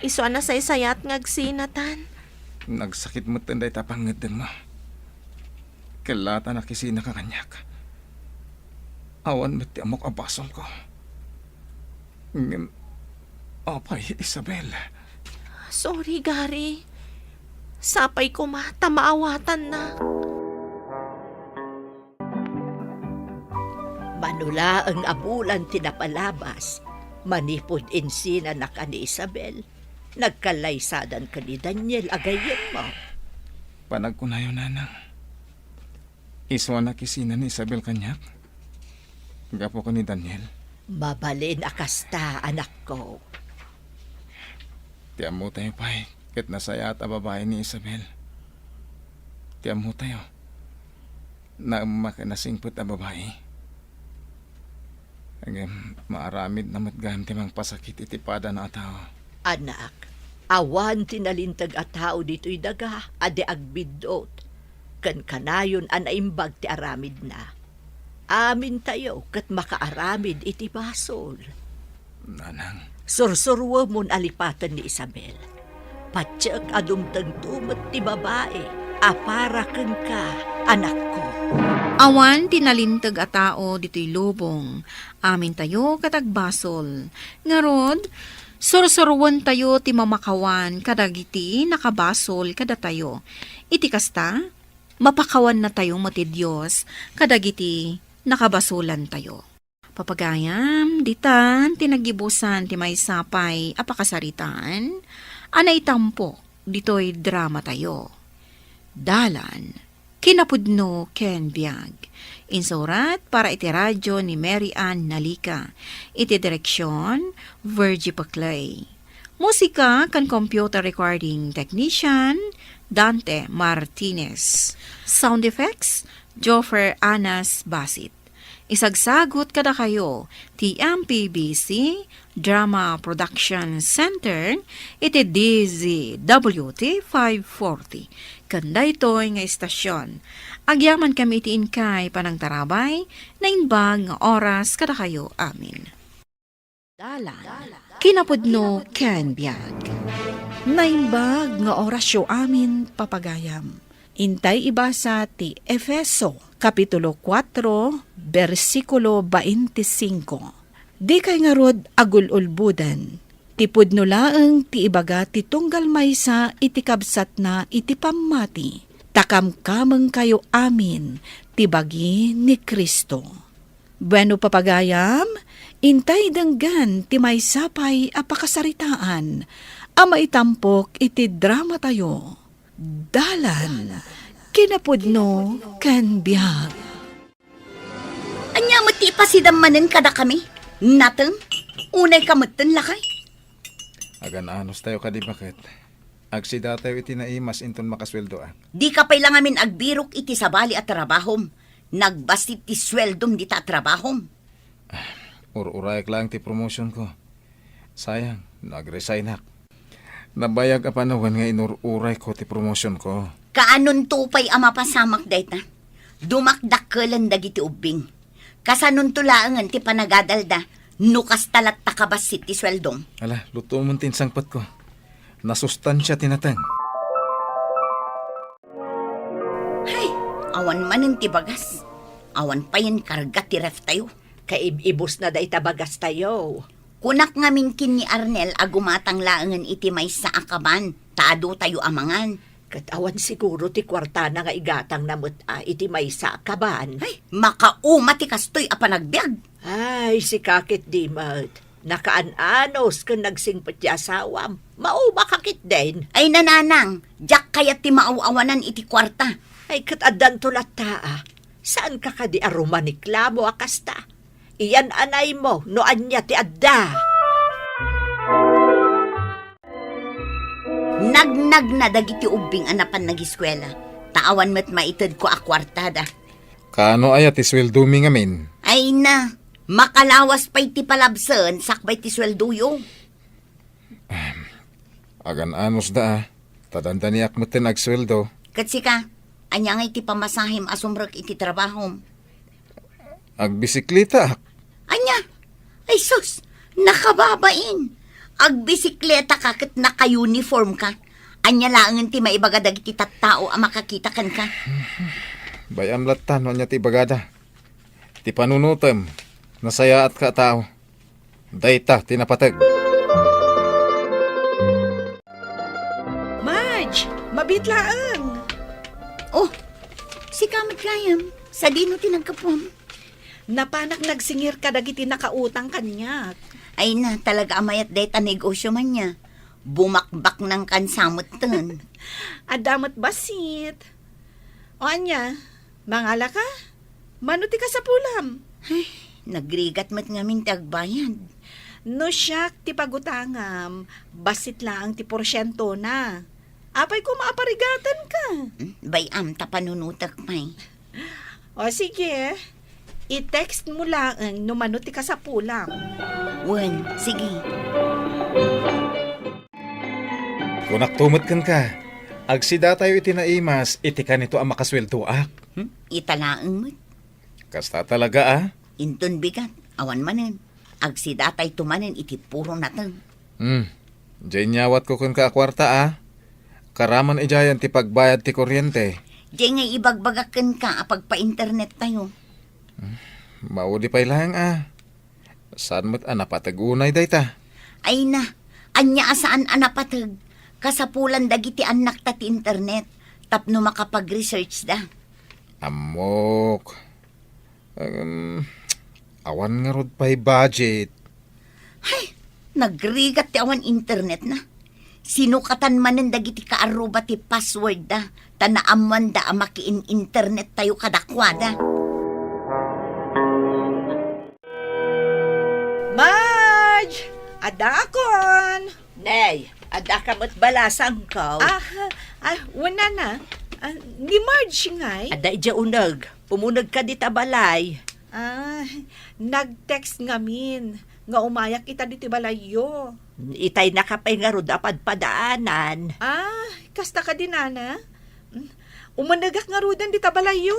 Isu a nasaysayaat nga agsinatan. Nagsakit metten dayta pangngeddengmo. Kellaat a nakisinaka kaniak. Awan met ti ammok a basolko. Ngem, apay, Isabel? Sorry, Gary. Sapay koma ta maawatannak. Mano laeng a bulan ti napalabas, manipud insinanaka ni Isabel, nagkallaysadanka ni Daniel a gayyemmo. Panagkunayo, Nanang. Isu a nakisina ni Isabel kaniak, gapu ken ni Daniel. Mabalin a kasta, anakko. Ti ammotayo pay, ket nasayaat a babai ni Isabel. Ti ammotayo, naemma ken nasingpet a babai. Ngem maaramidna met gayam ti mangpasakit iti padana a tao. Anak, awan ti nalinteg a tao ditoy daga a di agbiddut, ken kanayon a naimbag ti aramidna. Amintayo ket makaaramid iti basol. Nanang. Sursuruemon a lipaten ni Isabel. Patiek a dumtengto met ti babai a para kenka, anakko. Awan ti nalinteg a tao ditoy lubong. Amintayo ket agbasol. Ngarud, sursuruentayo ti mamakawan kadagiti nakabasol kadatayo. Iti kasta, mapakawannatayo met ti Dios kadagiti nakabasolantayo. Papagayam, ditan ti naggibusan ti maysa pay a pakasaritaan a naitampok ditoy dramatayo. Dalan, kinapudno ken biag. Insurat para iti radyo ni Mary Ann Nalica. Iti direksyon, Virgie Paclay. Musika ken computer recording technician, Dante Martinez. Sound effects, Joffer Anas Basit. Isagsagut kadakayo ti M P B C Drama Production Center iti D Z W T five forty. Ken daytoy nga istasyon, agyamankami iti inkay panangtarabay, naimbag nga oras kadakayo amin. Dalan, kinapudno ken biag. Naimbag nga orasyo amin, papagayam. Intay ibasa ti Efeso, Kapitulo kuatro, bersikulo baintisingko. Dikay ngarud agul-ulboden. Ti pudno laeng ti ibaga ti tunggal maysa iti kabsatna iti pammati, ta kamkamengkayo amin ti bagi ni Cristo. Bueno, papagayam, intay denggen ti maysa pay a pakasaritaan a maitampok iti dramatayo. Dalan, kinapudno, ken biag. Ania met ti ipasidam manen kadakami? Nateng? Unay ka metten, lakay? Agan-anos tayo kadi, baket. Agsidatayo iti naimas inton makasueldoak. Di ka pay la ngamin agbirok iti sabali a trabahom. Nagbassit ti sueldom dita a trabahom. Ah, ur-urayek laeng ti promotion ko. Sayang, no agresignak. Nabayag a panawen nga inur-urayko ti promotion ko. Kaanonto pay a mapasamak dayta? Dumakdakkelen dagiti ubbing. Kasanonto laengen ti panagadalda no kasta latta kabassit ti sueldom? Ala, lutomon ti insangpetko. Nasustansia ti nateng. Hay, awan manen ti bagas. Awan payen karga ti reftayo. Kaib-ibusna dayta bagastayo. Kunak ngamin ken ni Arnel a gumatang laengen iti maysa a kaban, ta adotayo a mangan. Ket awan siguro ti kuartana nga igatangna met a iti maysa a kaban. Ay, makauma ti kastoy a panagbiag. Ay, sika ket di met. Nakaan-anos ken nagsingpet ti asawam. Mauma ka ketdin. Ay, nanang, diak kayat ti maaw-awanan iti kuarta. Ay, ket addanto latta a. Saanka kadi a rumaniklamo a kasta? Iyan-anaymo no ania ti adda. Nagnagna dagiti ubbing a napan nagiskuela, ta awan met maitedko a kuartada. Kaano aya ti sueldomi ngamin? Ay na, makalawas pay ti palabsen sakbay ti sueldoyo. Agan-anos da, a. Ta dandaniak metten agsueldo. Ket sika, ania ngay ti pamasahem a sumrek iti trabahom? Agbisikletaak. Ania? Ay sus, nakababain. Agbisikleta ka ket naka-uniform ka. Ania laengen ti maibaga dagiti tattao a makakita kenka? Bay-am latta no ania ti ibagada. Ti panunotem, nasayaatka a tao. Dayta ti napateg. Marge, mabiit laeng. Oh, sika met gayam. Sadino ti naggapuam? Napanak nagsingir kadagiti nakautang kaniak. Ay na, talaga a mayat dayta negosio man nia. Bumakbaknangkan sa metten. Adda met bassit. O ania, mangalaka? Mano ti kasapulam? Ay, nagrigat met ngamin ti agbayad. No siak ti pagutangam, bassit laeng ti porsientona. Apay koma a parigatanka? Hmm, bay-am ta panunotek pay. O sige, i-text mo laeng no mano ti kasapulam. Wen, sige. Kunakto met kenka, agsidatayo iti naimas iti kanito a makasueldoak. Hmm? Ita laeng met. Kasta talaga, a? Inton bigat, awan manen. Agsidatayto manen iti puro nateng. Hmm. Diay inyawatko kenka a kuarta, a? Karaman idiayen ti pagbayad ti kuryente. Diay ngay ibagbagak kenka a pagpa-internet tayo. Hmm. Maudi pay laeng, a? Saan met a napateg unay dayta? Ay na, ania a saan a napateg? Kasapulan dagiti annakta ti internet tapno makapag-researchda. Ammok. Em, awan ngarud pay budget. Hay, nagrigat ti awan internetna. Sinukatan manen dagiti kaarruba ti passwordda, ta naammoanda a makiin-internet tayo kadakuada. Marge! Adakon! Nay, adda ka met bala sangkaw? Ah, ah, wen nana. Ah, ni Marge ngay? Adda idiay uneg. Umunegka dita balay. Ah, nag-text ngamin nga umayak ita ditoy balayyo. Itay naka pay ngarud a padpadaanan. Ah, kasta kadi nana? Umunegak ngaruden dita balayyo.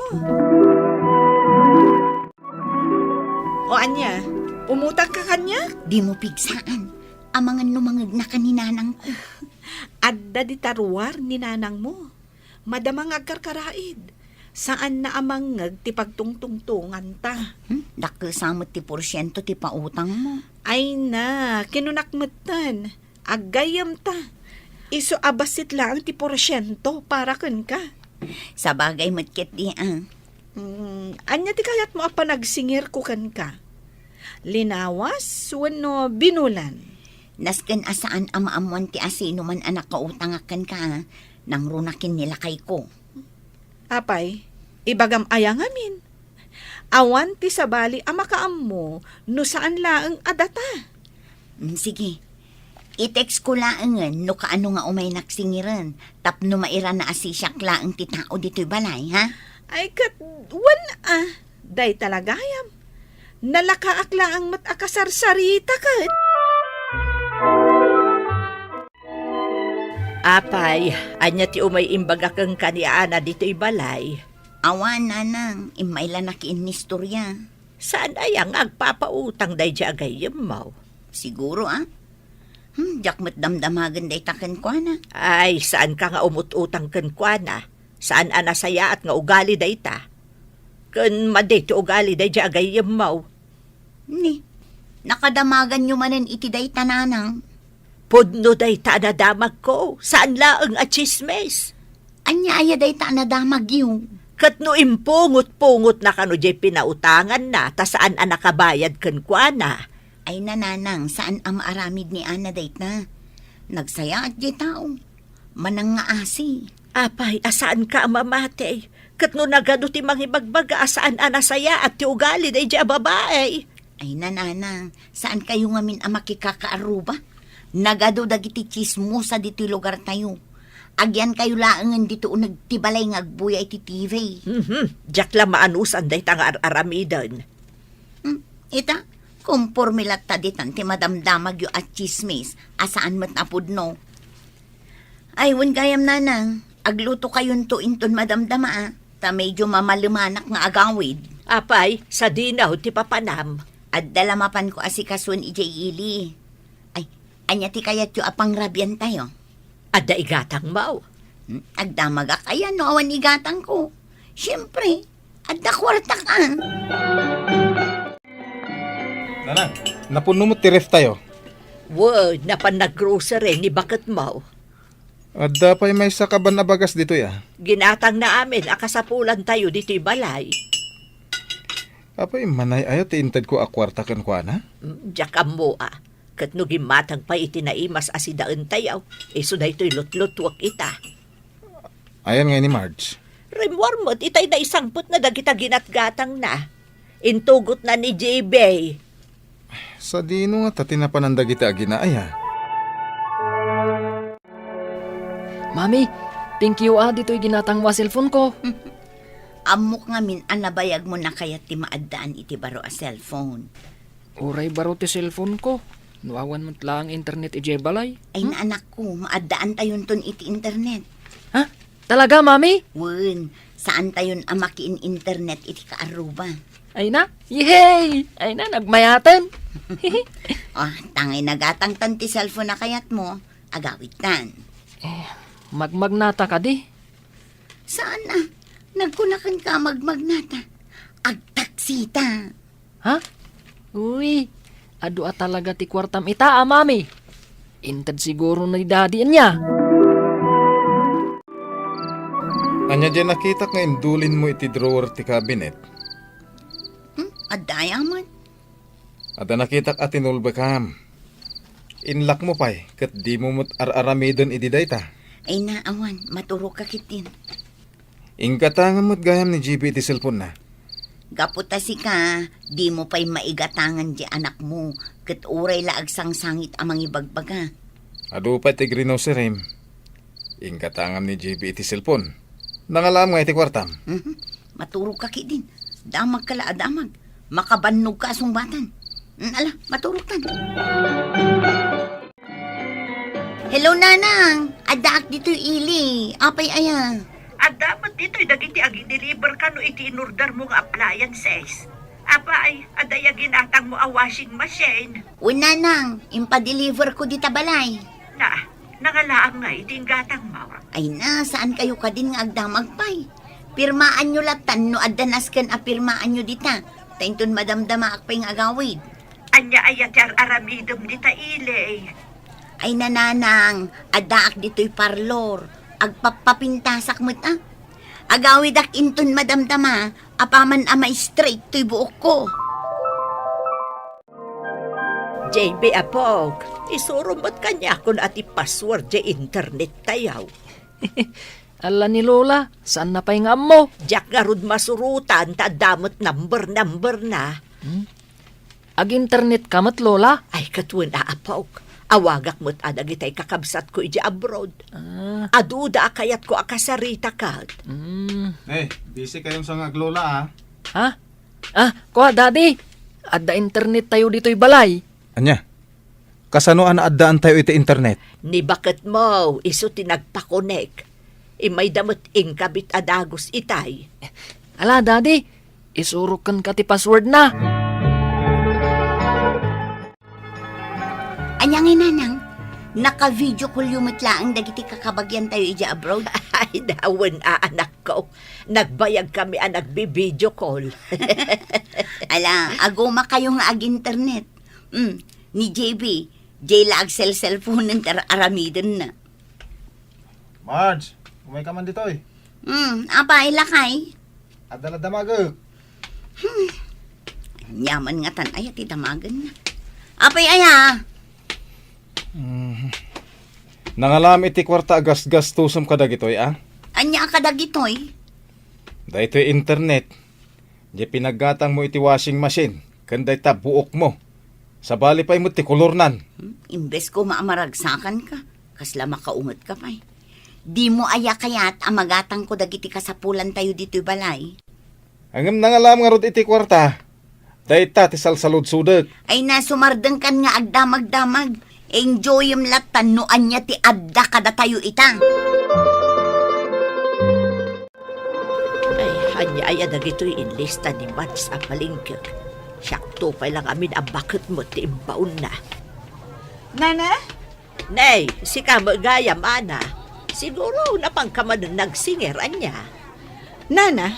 O ania, umutangka kaniak? Dimo pigsaan. Amangan no mangegnaka ni nanangko. Adda dita ruar ni nanangmo. Madama nga agkarkaraid. Saanna a mangngeg ti pagtungtungtonganta. Hmm? Dakkel sa met ti porsiento ti pautangmo. Ay na, kinunak metten. Aggayyemta. Isu a bassit laeng ti porsiento para kenka. Sabagay met ketdi, a. Mm, ania ti kayatmo a panagsingirko kenka? Linawas wenno binulan? Nasken a saan a maammoan ti asinoman a nakautangak kenka, a. Nangrunakin ni lakayko. Apay, ibagam aya ngamin? Awan ti sabali a makaammo no saan laeng a data. Mm, sige. I-text ko laengen no kaano nga umaynak singiren tapno mairana a sisiak laeng ti tao ditoy balay, ha? Ay, ket wen a, dayta la gayam. Nalakaak laeng met a kasarsarita ket. Apay, ania ti umay imbaga kenka ni Ana ditoy balay? Awan, nanang, immay la nakiinnistorya. Saan aya nga agpapautang daydiay a gayyemmo? Siguro, a. Hmm, diak met damdamagen dayta kenkuana. Ay, saanka nga umut-utang kenkuana. Saan a nasayaat nga ugali dayta. Ken madi ti ugali daydiay a gayyemmo. Ni, nakadamaganyo manen iti dayta, nanang? Pudno dayta a nadamagko, saan laeng a tsismis. Ania aya dayta a nadamagyo? Ket no impungot-pungotna kano diay pinautanganna, ta saan a nakabayad kenkuana. Ay, nanang, saan a maaramid ni Ana dayta. Nagsayaat diay tao. Manangngaasi. Apay, a saanka a mamati? Ket no nagadu ti mangibagbaga a saan a nasayaat ti ugali daydiay a babai. Ay, nanang, saankayo ngamin a makikakaarruba? Nagadu dagiti tsismosa ditoy lugartayo. Agyankayo laengen ditoy uneg ti balay nga agbuya iti T V. Mhm. Diak la maanusan dayta nga ar-aramiden. Hmm, ita, komporme latta ditan ti madamdamagyo a tsismis a saan met a pudno. Ay, wen gayam, nanang, aglutokayonto inton madamdama, a, ta medyo mamalemanak nga agawid. Apay, sadino ti papanam? Adda la mapanko asikasoen idiay ili. Ay, ania ti kayatyo a pangrabiantayo? Adda igatangmo? Hmm, agdamagak aya no awan igatangko. Siempre, adda kuartak a. Nanang, napunno met ti ref tayo. Wen, napan naggrocery ni baketmo. Adda pay maysa kaban a bagas ditoy a. Ginatangna amin a kasapulantayo ditoy balay. Apay, manay aya ti intedko a kuarta kenkuana? Mm, diak ammo a. Ket no gimmatang pay iti naimas a sidaentayo, isu daytoy lutlutuek ita. Ayan ngay ni Marge? Rimmuar met itay naisangpetna dagita ginatgatangna. Intugotna ni J B. Sadino ngata ti napanan dagiti agina aya? Mami, thank you a ditoy ginatangmo a cellphone ko. Ammok ngamin a nabayagmo na kayat ti maaddaan iti baro a cellphone. Uray baro ti cellphone ko, no awan met laeng internet idiay balay. Ay, hmm? Anakko, maaddaantayonton iti internet. Ha? Talaga, Mami? Wen, saantayon a makiin-internet iti kaarruba. Ay na? Yehey! Ay na, nagmayaten. Ah, tangay nagatangtan ti cellphone a kayatmo, agawidtan. Eh, magmagnata kadi? Saan a? Nagkunakan ka a magmagnata. Agtaksita. Ha? Uy, adu a talaga ti kuartam ita a, Mami. Inted siguro ni Daddy ania. Ania diay nakitak nga indulinmo iti drawer ti cabinet? Hmm? Adda aya man? Adda nakitak a tinulbekam. Inlakmo pay ket dimo met ar-aramiden idi dayta. Ay na, awan, maturogka ketdin. Inggatangam met gayam ni J B iti cellphone-na. Gapu ta sika, dimo pay maigatangan diay anakmo, ket uray la agsangsangit a mangibagbaga. Adu pay ti grinocerim. Inggatangam ni J B iti cellphone. Nangalaam nga iti kuartam. Mhm. Maturogka ketdin. Damagka la a damag. Makabannogka a sungbatan. Mm, ala, maturogtan. Hello, Nanang. Addaak ditoy ili. Apay aya? Adda met ditoy dagiti agideliver kano iti inordermo nga appliances. Apay, adda aya ginatangmo a washing machine? Wen, Nanang, impadeliver ko dita balay. Na, nangalaam nga iti inggatangmo. Ay na, saankayo kadin nga agdamag pay? Pirmaanyo lattan no adda nasken a pirmaanyo dita. Ta inton madamdamaak pay nga agawid. Ania aya ti ar-aramidem dita ili? Ay na, Nanang, addaak ditoy parlor. Agpappapintasak met a. Agawidak inton madamdama, apaman a ma-straight toy buokko. J B, apok, isuro met kaniakon a ti password diay internet tayo. Ala ni Lola, saanna pay nga ammo? Diak ngarud masurotan ta adda met number-number na. Hmm? Ag-internet ka met, Lola? Ay, ket wen a, apok. Awagak met a dagitay kakabsatko idiay abroad. Ah. Aduda a kayatko a kasarita ket. Hmm. Eh, busy kayon sa nga aglola, ah. Ha? Ah, kua, Daddy. Adda internet tayo ditoy balay. Ania? Kasano a naaddaantayo iti internet? Ni baketmo, isu ti nagpakonek. Imayda met inkabit a dagus itay. Ala, Daddy, isurok kenka ti password na. Ania ngay, Nanang? Naka-video call yo met laeng dagiti kakabagian tayo idiay abroad? Ay, wen a, anakko. Nagbayag kami a nagbi-video call. Ala, aguma kayo nga ag-internet. Mm, ni J B, jay la agselselponen ti ar-, aramidenna. Marge, umay ka man ditoy. Hmm, apay, lakay? Adda la damagek. Hmm. Nyaman ngatan aya ti damagenna. Apay aya? Mhm. Nangalam iti kuarta a gasgastusem kadagitoy, a? Ania kadagitoy? Daytoy internet. Diay pinaggatangmo iti washing machine, ken dayta buokmo. Sabali pay met ti kolornan. Hmm, imbes koma a maragsakanka, kasla makaungetka pay. Dimo aya kayat a magatangko dagiti kasapulantayo ditoy balay? Ngem nangalam ngarud iti kuarta, dayta ti salsaludsodek. Ay na, sumardengkan nga agdamagdamag. Enjoyem lattan no ania ti adda kadatayo ita. Ay, ania aya dagitoy inlista ni Mads a palengke? Siakto pay la ngamin a baket met ti imbaonna. Nana? Nay, sika met gayam, Ana. Siguro, napanka manen nagsinger, ania? Nana,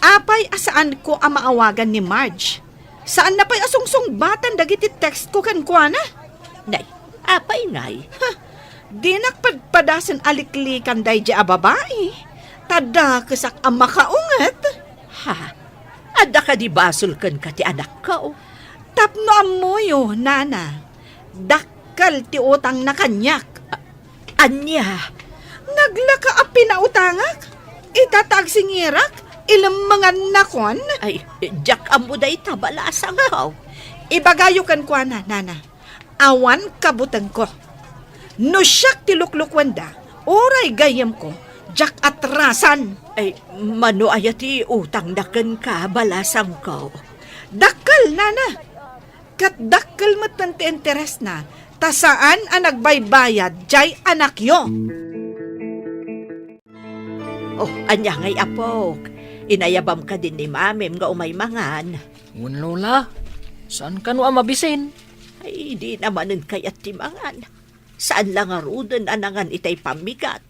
apay a saanko a maawagan ni Marge? Saanna pay a sungsungbatan dagiti text ko kenkuana? Nay, apay ngay? Ha, dinak padpadasen a liklikan daydi a babai. Ta dakesak a makaunget. Ha? Adda kadi basol kenka ti anakko? Tapno ammoyo, Nana, dakkel ti utangna kaniak. A-, ania? Naglaka a pinautangak? Ita ta agsingirak, ilemmengannakon? Ay, diak ammo dayta, balasangko. Ibagayo kenkuana, Nana. Awan kabutengko. No siak ti luklukuenda, uray gayyemko, diak atrasan. Ay, mano aya ti utangna kenka, balasangko? Dakkel, Nana. Ket dakkel metten ti interesna, ta saan a nagbaybayad diay anakyo. Oh, ania ngay, apok? Inayabam kadin ni Mamim nga umay mangan? Wen, Lola. Saan kano a mabisin? Ay, dina manen kayat ti mangan. Saan la ngaruden a nangan itay pammigat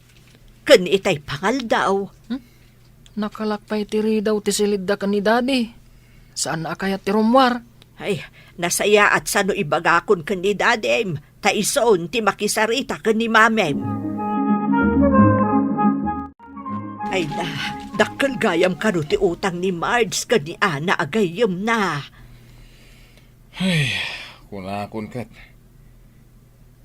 ken itay pangaldaw. Hmm? Nakalak pay ti ridaw ti silidda ken ni Daddy. Saan a kayat ti rummuar? Ay, nasayaat sano ibagakon ken ni Dadim, ta isun ti makisarita ken ni Mamim. Ay na, dakkel gayam kano ti utang ni Marge ken ni Ana a gayyemna. Ay, kunakon ket,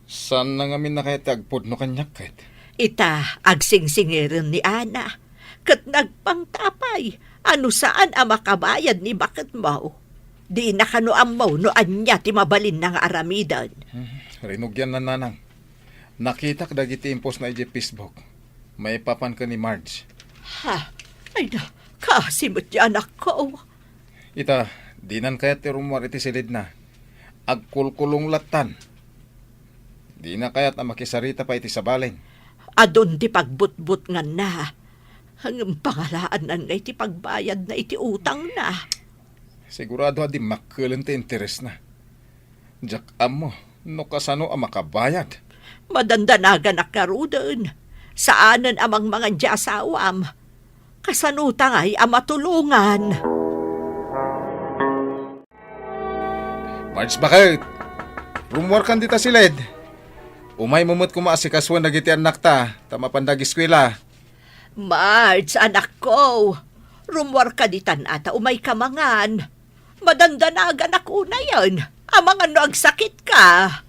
saanna ngamin a kayat ti agpudno kaniak ket? Ita, agsingsingiren ni Ana, ket nagpangtapay a no saan a makabayad ni baketmo, dina kano ammo no ania ti mabalinna nga aramiden. Hmm, rinugianna, Nanang. Nakitak dagiti impostna idiay Facebook maipapan ken ni Marge. Ha? Ay na, kaasi met ti anakko. Ita, dinan kayat ti rummuar iti silidna. Agkulkulong lattan. Dina kayat a makisarita pay iti sabali. Adun ti pagbutbutnganna. Ngem pangalaannan ngay ti pagbayadna iti utangna. Sigurado a dimmakkelen ti interesna. Diak ammo no kasano a makabayad. Madandanaganak ngaruden. Saanen a mangmangan ti asawam. Kasano ta ngay a matulongan? Marge, baket! Rummuarkan dita siled. Umaymo met koma asikasuen dagiti annakta ta mapanda ageskuela. Marge, anakko, rummuarka ditan a ta umayka mangan. Madandanaganak unayen. Amangan no agsakitka.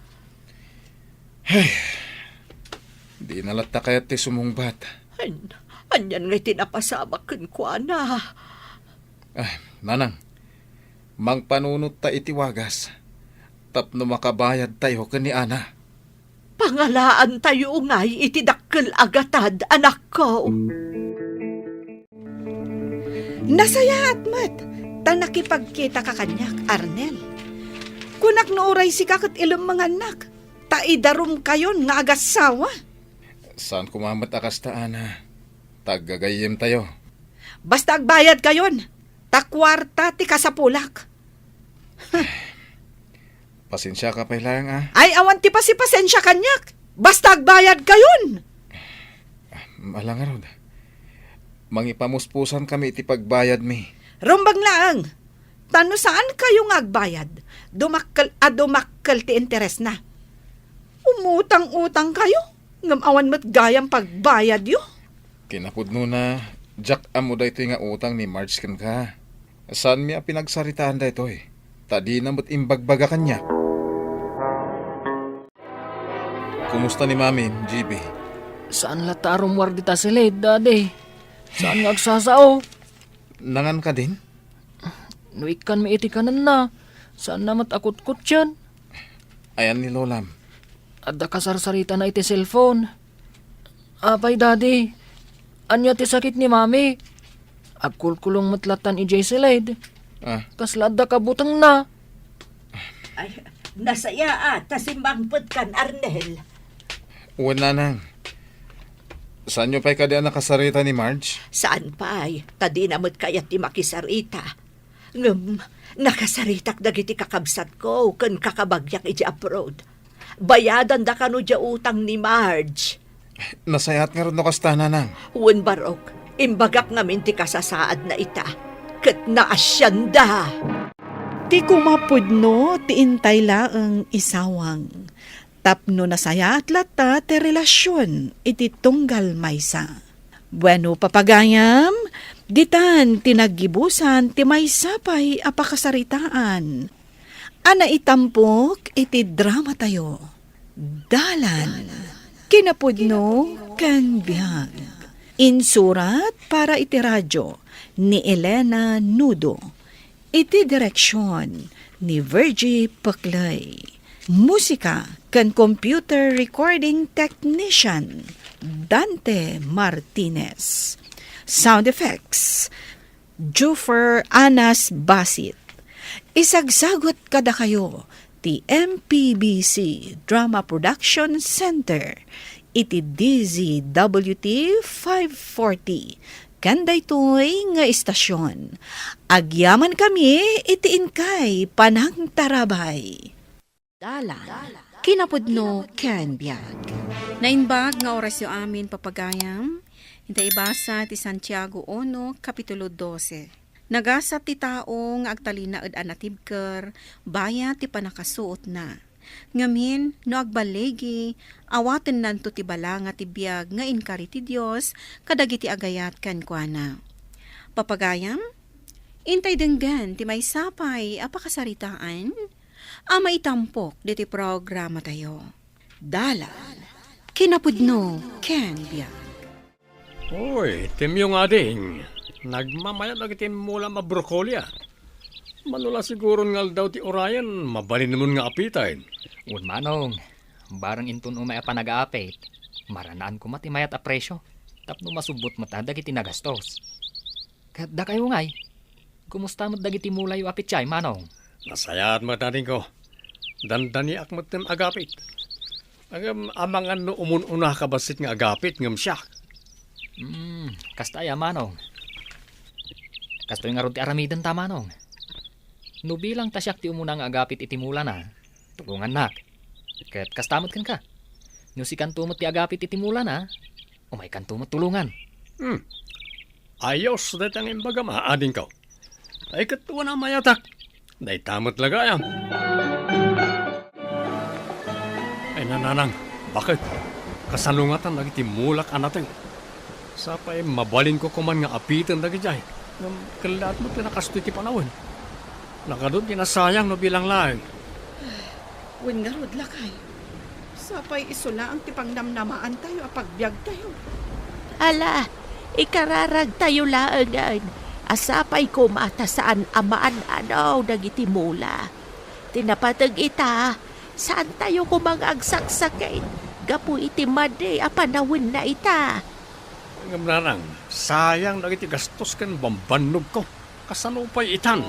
Dina latta kayat ti sumungbat. An-, anian ngay ti napasamak kenkuana? Ah, Nanang, mangpanunotta iti wagas tapno makabayadtayo ken ni Ana. Pangalaantayo ngay iti dakkel a gatad, anakko. Nasayaat met ta nakipagkitaka kaniak, Arnel. Kunak no uray sika ket ilemmengannak, ta idarumkayon nga agassawa. Saan koma met a kasta, Ana, ta aggagayyemtayo. Basta agbayadkayon, ta kuarta ti kasapulak. Pasensiaka pay laeng, a. Ay, awan ti pasipasensia kaniak. Basta agbayadkayon. Ala ngarud, mangipamuspusankami iti pagbayadmi. Rumbeng laeng. Ta no saankayo nga agbayad, dumakkel a dumakkel ti interesna. Umutang-utangkayo, ngem awan met gayam pagbayadyo. Kinapudnona, diak ammo daytoy nga utang ni Marge kenka. Saanmi a pinagsaritaan daytoy, ta dina met imbagbaga kaniak. Kumusta ni Mami, G B? Saan latta a rummuar dita siled, Daddy. Saan nga agsasao. Nangan kadin? No ikkanmi iti kanenna, saanna met a kutkutien. Ayan ni Lolam? Adda kasarsaritana iti cellphone. Apay, Daddy, ania ti sakit ni Mami? Agkulkulong met lattan idiay siled. Ah. Kasla adda kabutengna. Ay, nasayaat ta simmangpetkan, Arnel. Wen, Nanang. Saanyo pay kadi a nakasarita ni Marge? Saan pay, ta dina met kayat ti makisarita. Ngem, nakasaritak dagiti kakabsatko ken kakabagiak idiay abroad. Bayadan da kano diay utang ni Marge. Nasayaat ngarud no kasta, Nanang. Wen, Barok, imbagak ngamin ti kasasaadna ita, ket naasianda. Ti kumapudno ti intay laeng isawang, tapno nasayaat latta ti relasion iti tunggal maysa. Bueno, papagayam, ditan ti naggibusan ti maysa pay a pakasaritaan a naitampok iti dramatayo. Dalan, kinapudno ken biag. Insurat para iti radio ni Elena Nudo. Iti direksion ni Virgie Paclay. Musika ken computer recording technician, Dante Martinez. Sound effects, Juffer Anas Basit. Isagsagut kadakayo ti M P B C Drama Production Center iti D Z W T five forty. Ken daytoy nga istasyon, agyaman kami iti inkay panangtarabay. Dalan, kinapudno ken biag. Naimbag nga orasyo amin, papagayam. Inta ibasa ti Santiago uno, kapitulo dose. Nagasat ti tao nga agtalinaed a natibker bayat ti pannakasuotna. Ngamin, no agballigi, awatennanto ti balanga ti biag nga inkari ti Dios kadagiti agayat kenkuana. Papagayam, intay denggen ti maysa pay a pakasaritaan a maitampok ditoy programatayo. Dalan, kinapudno ken biag. Oy, timyo nga ading. Nagmamayat dagiti mula a broccoli, a. Mano la siguron nga aldaw ti urayen, mabalinmon nga apiten. Wen, Manong, bareng inton umay a panagaapit, maranaan koma ti mayat a presio, tapno masubbot met dagiti nagastos. Ket dakayo ngay, kumusta met dagiti mulayo a petsa, Manong? Nasayaat met, adingko. Dandaniak metten agapit. Ngem amangan no umun-una ka bassit nga agapit ngem siak. Hmm, kasta aya, Manong? Kastoy ngarud ti aramidenta, Manong. No bilang ta siak ti umuna nga agapit iti mulana, tulongannak. Ket kasta met kenka. No sikanto met ti agapit iti mulana, umaykanto met tulongan. Hmm. Ayos dayta nga imbagam, a, adingko. Ay, ket wen a mayatak. Dayta met la gayam. Ay, Nanang, baket? Kasano ngatan dagiti mulak a nateng? Sapay mabalinko koman nga apiten dagidiay. Ngem kellaat met ti nakastoy ti panawen. Nakadun ti nasayang no bilang laeng. Wen ngarud, lakay. Sapay isu laeng ti pangnamnamaantayo a pagbiagtayo. Ala, ikararagtayo laengen a sapay koma ta saan a maan-anaw dagiti mula. Ti napateg ita, saantayo koma nga agsaksakit gapu iti madi a panawenna ita. Ngem, Nanang, sayang dagiti gastos ken bambannogko. Kasano pay itan?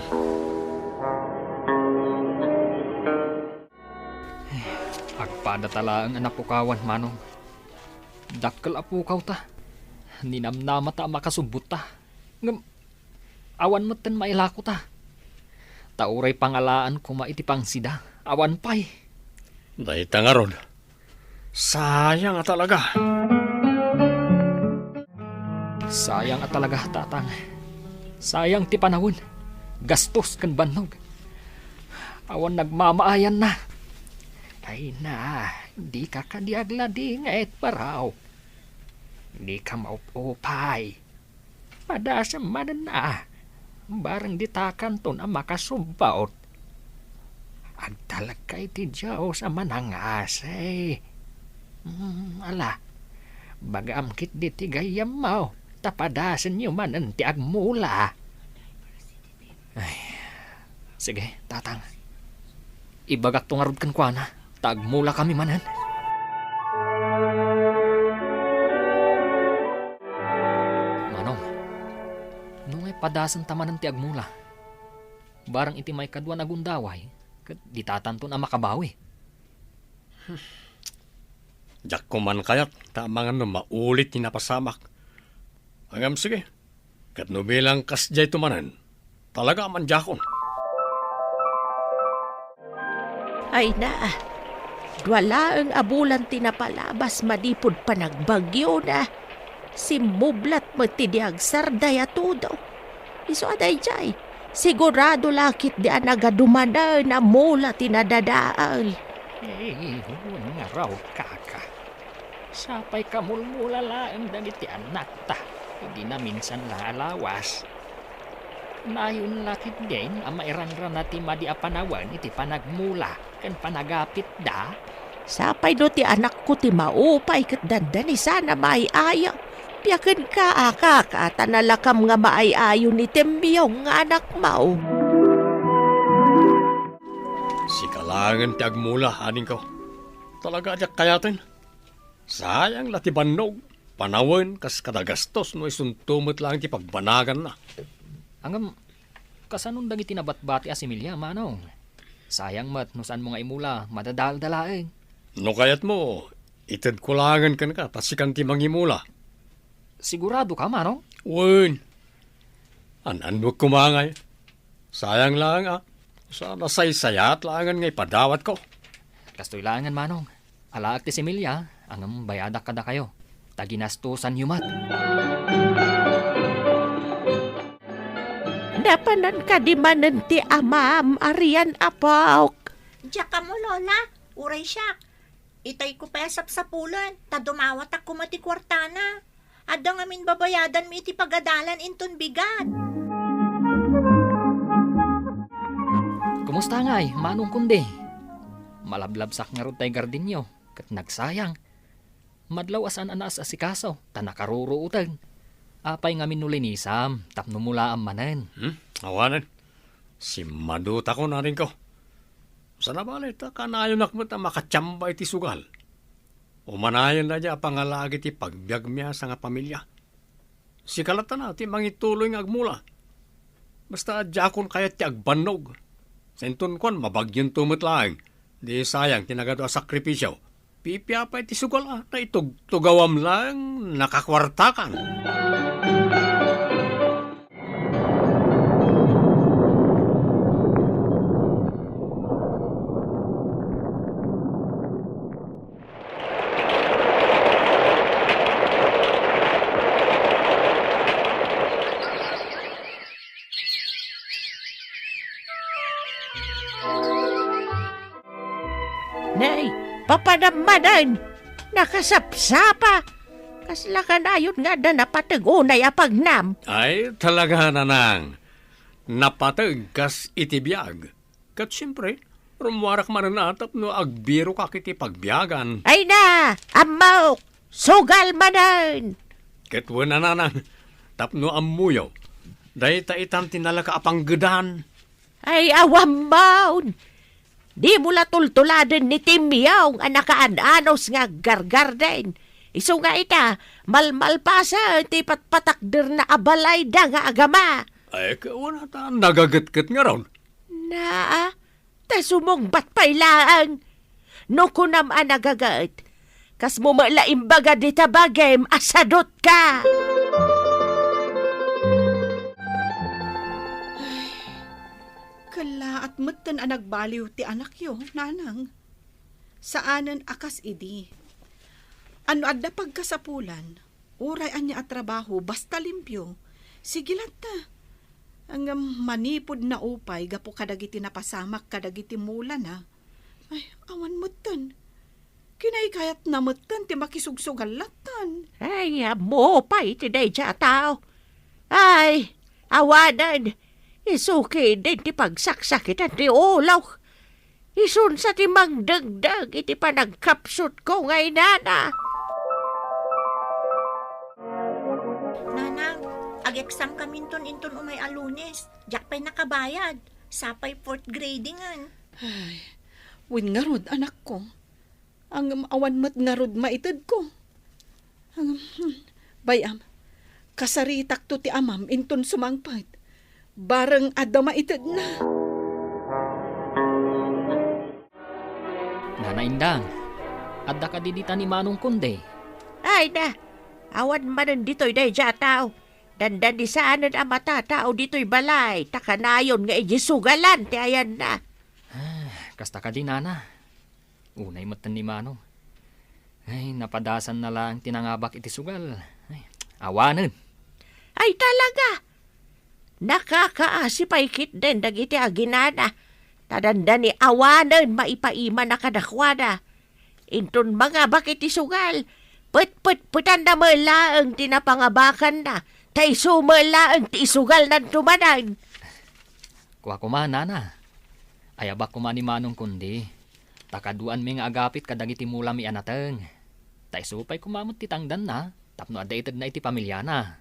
Agpada ta laeng a napukawan, Manong. Dakkel a pukawta. Ninamnamata a makasubbutta. Ngem awan metten mailakota. Ta uray pangalaan koma iti pangsida, awan pay. Dayta ngarud. Sayang a talaga. Sayang a talaga, Tatang. Sayang ti panawen, gastos ken bannog. Awan nagmamaayanna. Ay na, dika kadi agladingit, Baraw. Dika maupupay. Padasem manen a, bareng ditakanton a makasubbot. Agtalekka iti Dios a manangasi. Hmm, ala, bagam ketdi ti gayyemmo, ta padasenyo manen ti agmula. Ay, sige, Tatang. Ibagakto ngarud kenkuana, ta agmulakami manen. Manong, no ngay padasenta manen ti agmula, barang iti maikadua a gundaway, ket ditatanton a makabawi. Diak koman kayat, ta amangan no maulit ti napasamak. Ngem sige, ket no bilang kasdiay to manen, talaga a mandiakon. Ay na, Dua laeng a bulan ti napalabas manipud panagbagyona. Simmublat met ti di agsarday a tudo. Isu a daydiay, sigurado la ketdi a nagadumanen a mula ti nadadael. Eh, ngarud, kaka. Sapay kamulmula laeng dagiti annakta idi naminsan la a lawas. Nayon la ketdin a mairanrana ti madi a panawen iti panagmula ken panagapitda. Sapay no ti anakko ti maupay ket dandani sana maay-ayo. Piakenka a kaka ta nalakam nga maay-ayo ni Tembiong nga anakmo. Sika laengen ti agmula, adingko. Talaga a diak kayaten. Sayang la ti bannog, panawen kas kada gastos no isunto met laeng ti pagbanaganna. Ngem, kasanon dagiti nabatbati a similya, Manong? Sayang met no saanmo nga imula, madadaldalaeng. No kayatmo, itedko laengen kenka ta sikan ti mangimula. Sigurado ka, Manong? Wen. An-annuek koma ngay. Sayang laeng a. Sa nasaysayat laengen nga ipadawatko. Kastoy laengen, Manong. Alaek ti similya, ngem bayadak kadakayo. Ta ginastosanyo met. Napanan kadi manen ti amam, Arian, apok? Diak ammo, Lola. Uray siak. Itayko pay a sapsapulen, ta dumawatak koma ti kuartana. Adda ngamin babayadanmi iti pagadalan inton bigat. Kumusta ngay, Manong Conde? Malablabsak ngarud tay gardinyo, ket nagsayang. Madlaw a saan a naas-asikaso, ta nakaruruoten. Apay ngamin no linisam, tapno mulaam manen? Hmm? Awanen. Simmadutakon, adingko. Sana bale, ta kanayonak met a makatiamba iti sugal. Umanayon daydiay a pangalaag iti pagbiagmi a sangapamilya. Sika latta ti mangituloy nga agmula. Basta diakon kayat ti agbannog. Sa inton kuan, mabagyonto met laeng. Di sayang ti nagadu a sakripisio. Pipia pay ti sugal a, ta itugtugawam laeng nakakuartakan. Nay, papanam manen! Nakasapsapa! Kasla kanayon nga adda napateg unay a pagnam? Ay, talaga, Nanang. Napateg kas iti biag. Ket siempre, rummuarak manen a tapno agbirokak iti pagbiagan. Ay na! Ammok! Sugal manen! Ket wen a, Nanang, tapno ammoyo, dayta itan ti nalaka a panggedan. Ay, awammon! Dimo la tultuladen ni Timyong a nakaan-anos nga aggargarden. Isu nga ita, malmalpasen ti patpatakderna a balayda nga agama. Ay, kauna ta nagagetget ngarud. Naa, ta sumungbat pay laeng. No kunam a nagaget, kasmo met la imbaga dita bagim a sadutka. Ay, kellaat metten a nagbaliw ti anakyo, Nanang. Saanen a kas idi. Ano adda pagkasapulan, uray ania a trabaho, basta limpio, sige latta. Ngem manipud naupay gapu kadagiti napasamak kadagiti mulana, ay, awan metten. Kinaykayatna metten ti makisugsugal lattan. Ay, ammo pay ti daydiay a tao. Ay, awanen, isu ketdin ti pagsaksakitan ti ulok. Isunsa ti mangdengdeng iti panagkapsutko nga inana. Nanang, ag-exam kaminton inton umay a Lunes. Diak pay nakabayad. Sapay fourth gradingen. Ay, wen ngarud, anakko. Ngem awan met ngarud maitedko. Ngem, hmm, bay-am, kasaritakto ti amam inton sumangpet. Bareng adda maitedna. Nana Indang, adda kadi dita ni Manong Conde? Ay na, awan manen ditoy daydiay a tao. Dandani saanen a matatao ditoy balay, ta kanayon nga idiay sugalan ti ayanna. Ah, kasta kadi, Nana. Unay metten ni Manong. Ay, napadasanna laeng ti nangabak iti sugal. Ay, awanen. Ay, talaga! Nakakaasi pay ketdin dagiti aginana, ta dandani awanen maipaimana kadakuada. Inton mangabak iti sugal, petpetpetanna met laeng ti napangabakanna, ta isu met laeng ti isugalnanto manen. Kua koma, nana. Ayabak koma ni Manong Kundi, ta kaduanmi nga agapit kadagiti mulami a nateng. Ta isu pay koma met ti tangdanna tapno adda itedna iti pamiliana.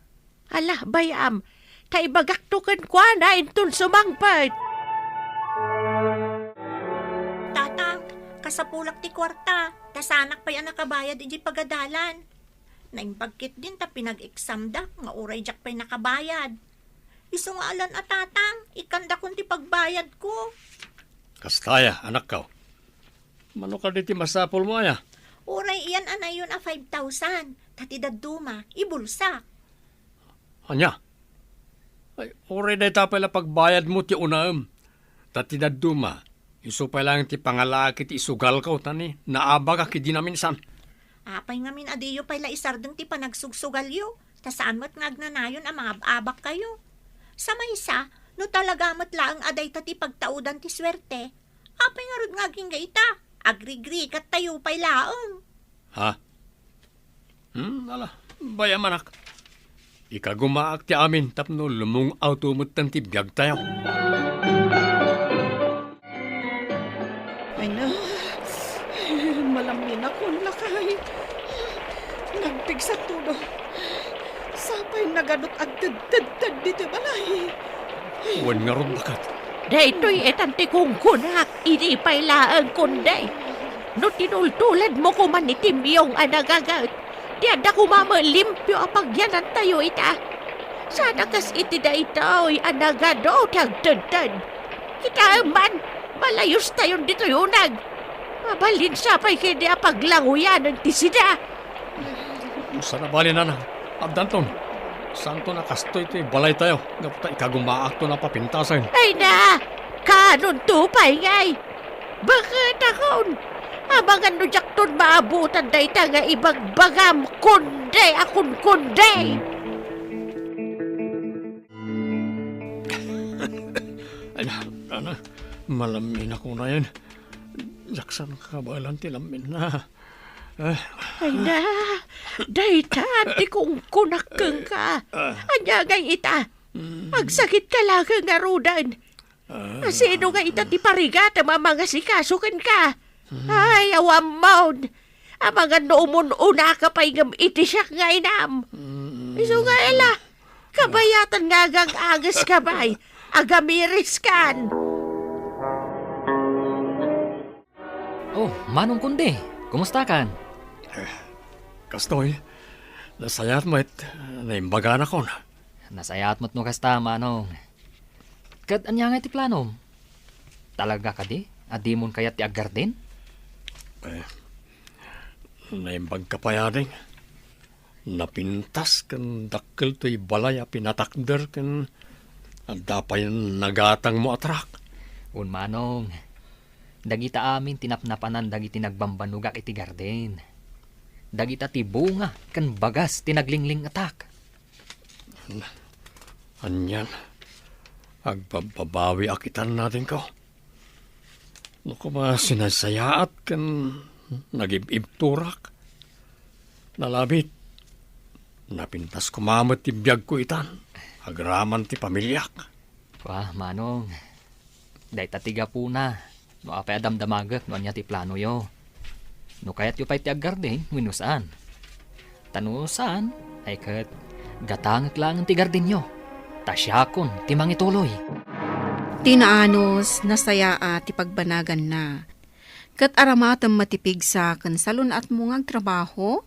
Ala, bay-am, ta ibagakto kenkuana inton sumangpet. Tatang, kasapulak ti kuarta, ta saanak pay a nakabayad idiay pagadalan. Naimbag ketdin ta pinag-examda nga uray diak pay nakabayad. Isu nga alan a, Tatang, ikkandakon ti pagbayadko. Kasta aya, anakko. Mano kadi ti masapulmo aya? Uray iyan a nayon a five thousand, ta ti dadduma, ibulsak. Ania? Ay, uray dayta pay la pagbayadmo ti unaem. Ta ti dadduma, isu pay laeng ti pangalaak iti isugalko, ta ni naabakak idi naminsan. Apay ngamin a diyo pay la isardeng ti panagsugsugalyo, ta saan met nga agnanayon a mangab-abakkayo. Sa maysa, no talaga met laeng a dayta ti pagtaudan ti suerte, apay ngarud nga agingga ita? Agrigrikat tayo pay laeng. Ha? Hmm, ala, bay-am, anak. Ikagumaak ti amin tapno lumung-awto metten ti biagtayo. Ay na, malaminak, lakay. Nagpigsa todo. Sapay nagadot agtedtedted ditoy balay. Wen ngarud, baket. Daytoy itan ti kunkunak, idi pay laeng Kundi. No tinultuledmo koma ni Timyong a nagaget, ti adda koma met limpio a pagyanantayo ita. Sana kas iti daytoy a nagado ti agtedted. Kitaem man, malayostayon ditoy uneg. Mabalin sa pay ketdi a paglanguyanen ti sida. Saan a bale, nana. Addanton. Saanton a kastoy ti balaytayo, gapu ta ikagumaakton a papintasen. Ay na! Kaanonto pay ngay? Baket akon! Amangan no diakton maabutan dayta nga ibagbagam, Kundi a kunkundi! Ay na, nana, malaminak unayen. Diak sa nakabaelan ti laminna. Ah. Ay na, dayta ti kunkunak kenka. Ah. Ania ngay ita? Mm. Agsakitka laeng ngaruden. Ah. Asino nga ita ti parigatem a mangasikaso kenka? Mm. Ay, awammon. Amangan no umun-unaka pay ngem iti siak nga inam. Mm. Isu nga ila, kabayatan nga agang-angeska pay, agamiriskan. Oh, Manong Kundi, kumustakan? Eh, kastoy, nasayaat met, naimbaganakon. Nasayaat met no kasta, Manong. Ket ania nga ti planom? Talaga kadi a dimon kayat ti aggardin? Eh, naimbagka pay, ading. Napintas ken dakkel toy balay a pinatakder ken adda pay nagatangmo a truck. Un, Manong, dagita amin ti napnapanan dagiti nagbambanogak iti garden. Dagita ti bunga ken bagas ti naglingling-etak. Anian, agbabbabawiak itan, adingko. No koma sinaysayaat ken nagib-ibturak, nalabit, napintas koma met ti biagko itan, agraman ti pamiliak. Wah, Manong, dayta ti gapuna no apay a damdamagek no ania ti planoyo. No kayatyo pay ti aggardin wenno saan. Ta no saan, ay ket gatangek laengen ti gardinyo, ta siakon ti mangituloy. Ti naanus, nasayaat ti pagbanaganna. Ket aramatem met ti pigsa ken salun-atmo nga agtrabaho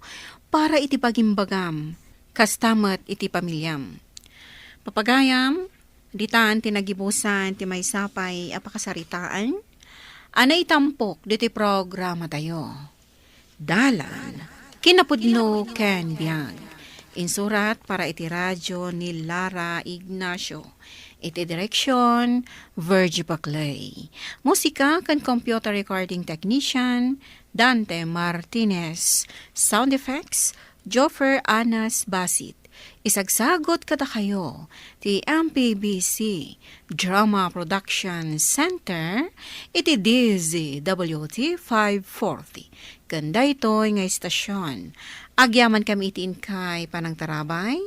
para iti bagimbagam, kasta met iti pamiliam. Papagayam, ditan ti nagibusan ti maysa pay a pakasaritaan a naitampok ditoy programatayo. Dalan, kinapudno ken biag. Insurat para iti radyo ni Lara Ignacio. Iti direksyon, Virgie Baclay. Musika ken computer recording technician, Dante Martinez. Sound effects, Joffer Anas Basit. Isagsagut kadakayo ti M P B C Drama Production Center iti D Z W T five forty. Ken daytoy nga istasion, agyamankami iti inkay panangtarabay,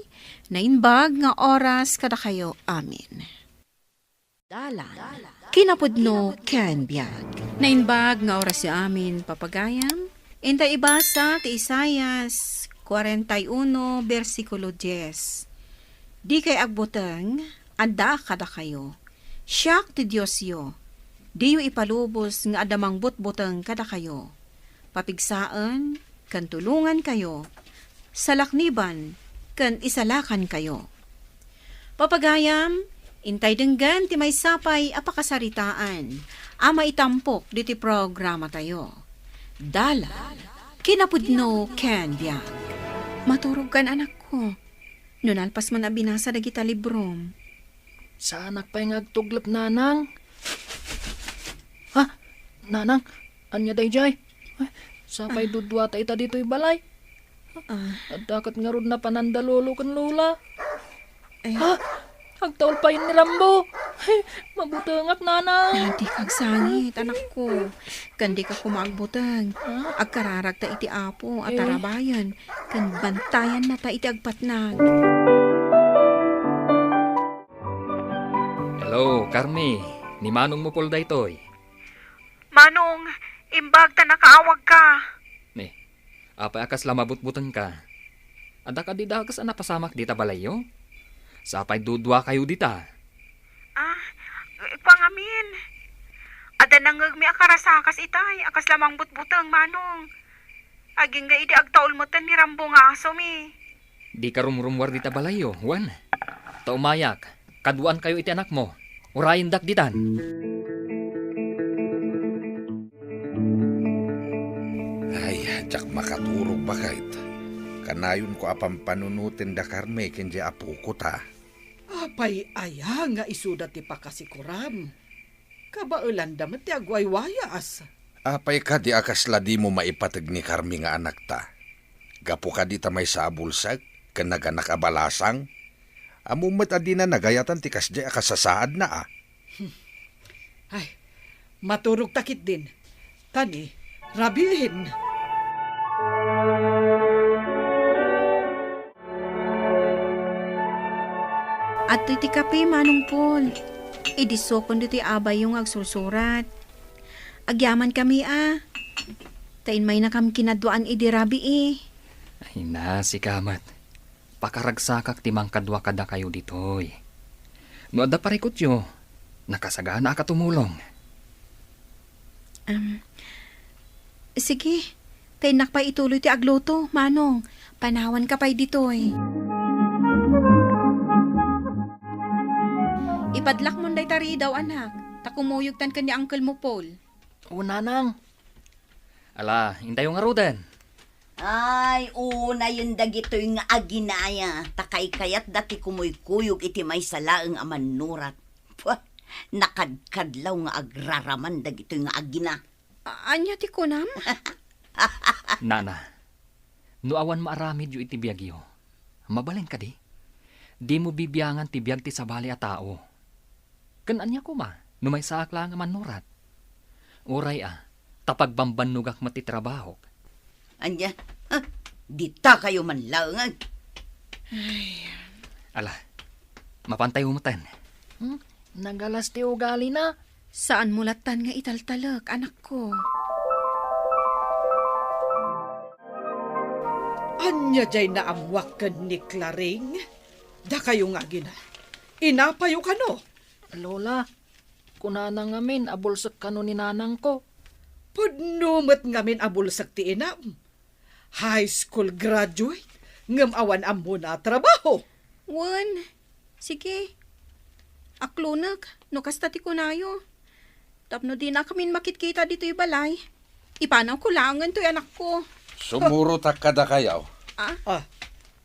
naimbag nga oras kadakayo amin. Dalan, kinapudno ken biag. Naimbag nga orasyo amin, papagayam. Inta ibasa ti Isaias kuarenta y uno, bersikulo dies. Dikay agbuteng, addaak kadakayo. Siak ti Diosyo. Diyo ipalubos nga adda mangbutbuteng kadakayo. Papigsaen ken tulongankayo, salakniban ken isalakankayo. Papagayam, intay denggen ti maysa pay a pakasaritaan a maitampok ditoy programatayo. Dalan, kinapudno ken biag. Maturogkan, anakko. No nalpas man a binasa dagita librom. Saanak pay nga agtuglep, Nanang. Ha? Nanang, ania daydiay? Ay, sapay Ah. duduata ita ditoy balay. Ah. Adda ket ngarud napanan da Lolo ken Lola. Eh. Ha? Agtaul pay ni Rambo. Ay, mabutengak, Nanang. Ay, dika agsangit, anakko. Ken dika koma agbuteng. Ah? Agkararagta iti Apo a Eh. tarabayen, ken bantayannata iti agpatnag. Hello, Carmi. Ni Manong mo Paul daytoy. Manong, imbag ta nakaawagka. Ni, apay a kasla mabutbutengka? Adda kadi dakes a napasamak dita balayyo? Sapay duduakayo dita. Ah, kua ngamin. Adda nangngegmi a karasakas itay a kasla mangbutbuteng, Manong. Agingga idi agtaul metten ni Rambo nga asomi. Dika rumrummuar dita balayyo, wen? Ta umayak, kaduaankayo iti anakmo. Urayendak ditan. Ay, diak makaturog, baket. Kanayonko a pampanunoten da Carmi ken diay apoko ta. Apay aya nga isuda ti pakasikuram? Kabaelanda met ti agwaywayas. Apay kadi a kasla dimo maipateg ni Carmi nga anakta? Gapu kadi ta maysa a bulsek ken naganak a balasang? Ammom met a dina nagayatan ti kasdiay a kasasaadna a. Ay, maturogta ketdin. Ta ni, rabiin. Adtoy ti kape, Manong Paul. Idi sukon ditoy abayyo nga agsursurat. Agyamankami a. Ta immaynakam kinaduaan idi rabii. Ay na, sika met. Pakaragsakak ti mangkadua kadakayo ditoy. No adda parikutyo, nakasaganaak a tumulong. Am, sige, ta innak pay ituloy ti agluto, Manong. Panawanka pay ditoy. Ipadlakmon dayta ridaw, anak, ta kumuyogtan ken ni Uncle mo, Paul. O, Nanang. Ala, intayo ngaruden. Ay, unayen dagitoy nga aginaya, ta kaykayatda ti kumuykuyog iti maysa laeng a mannurat. Puh, nakadkadlaw nga agraraman dagitoy nga agina. A-, ania ti kunam? Nana, no awan maaramidyo iti biagyo, mabalin kadi? Dimo bibiangan ti biag ti sabali a tao. Ken ania koma no maysaak laeng a mannurat? Uray a, ta pagbambannogak met ti trabahok. Ania? Ah, ditakayo man laengen. Ay. Ala, mapantayo metten. Hmm? Nagalas ti ugalina. Saanmo lattan nga italtalek, anakko. Ania diay naammuak ken ni Claring? Dakayo nga agina, inapayo kano? Lola, kunana ngamin a bulsek kano ni nanangko. Pudno met ngamin a bulsek ti inam. High school graduate, ngem awan ammona a trabaho. Wen, sige. Aklonek no kasta ti kunayo. Tapno dinakamin makitkita ditoy balay, ipanawko laengen toy anakko. Sumurotak kadakayo. Ah? Ah.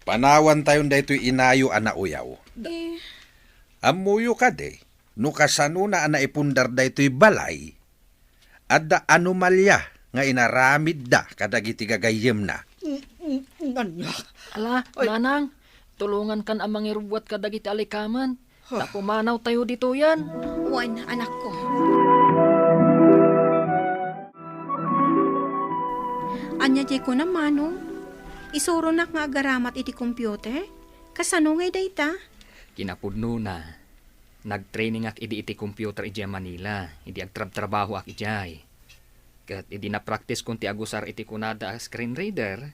Panawantayon daytoy inayo a nauyaw. Eh. Ammoyo kadi no kasanona a naipundar daytoy balay? Adda anomalia nga inaramidda kadagiti gagayyemna. N-, n-, nanya. Ala, Ay. Nanang, tulongankan a mangirubbuat kadagiti alikamen. Huh. Ta pumanawtayo ditoyen. Wen, anakko. Ania diay kunam, Manong? Isuronak nga agaramat iti computer? Kasano ngay dayta? Kinapudnona, nagtrainingak idi iti computer idiay Manila, idi agtrabtrabahoak idiay. Ket idi napraktiskon ti agusar iti kunada a screen reader,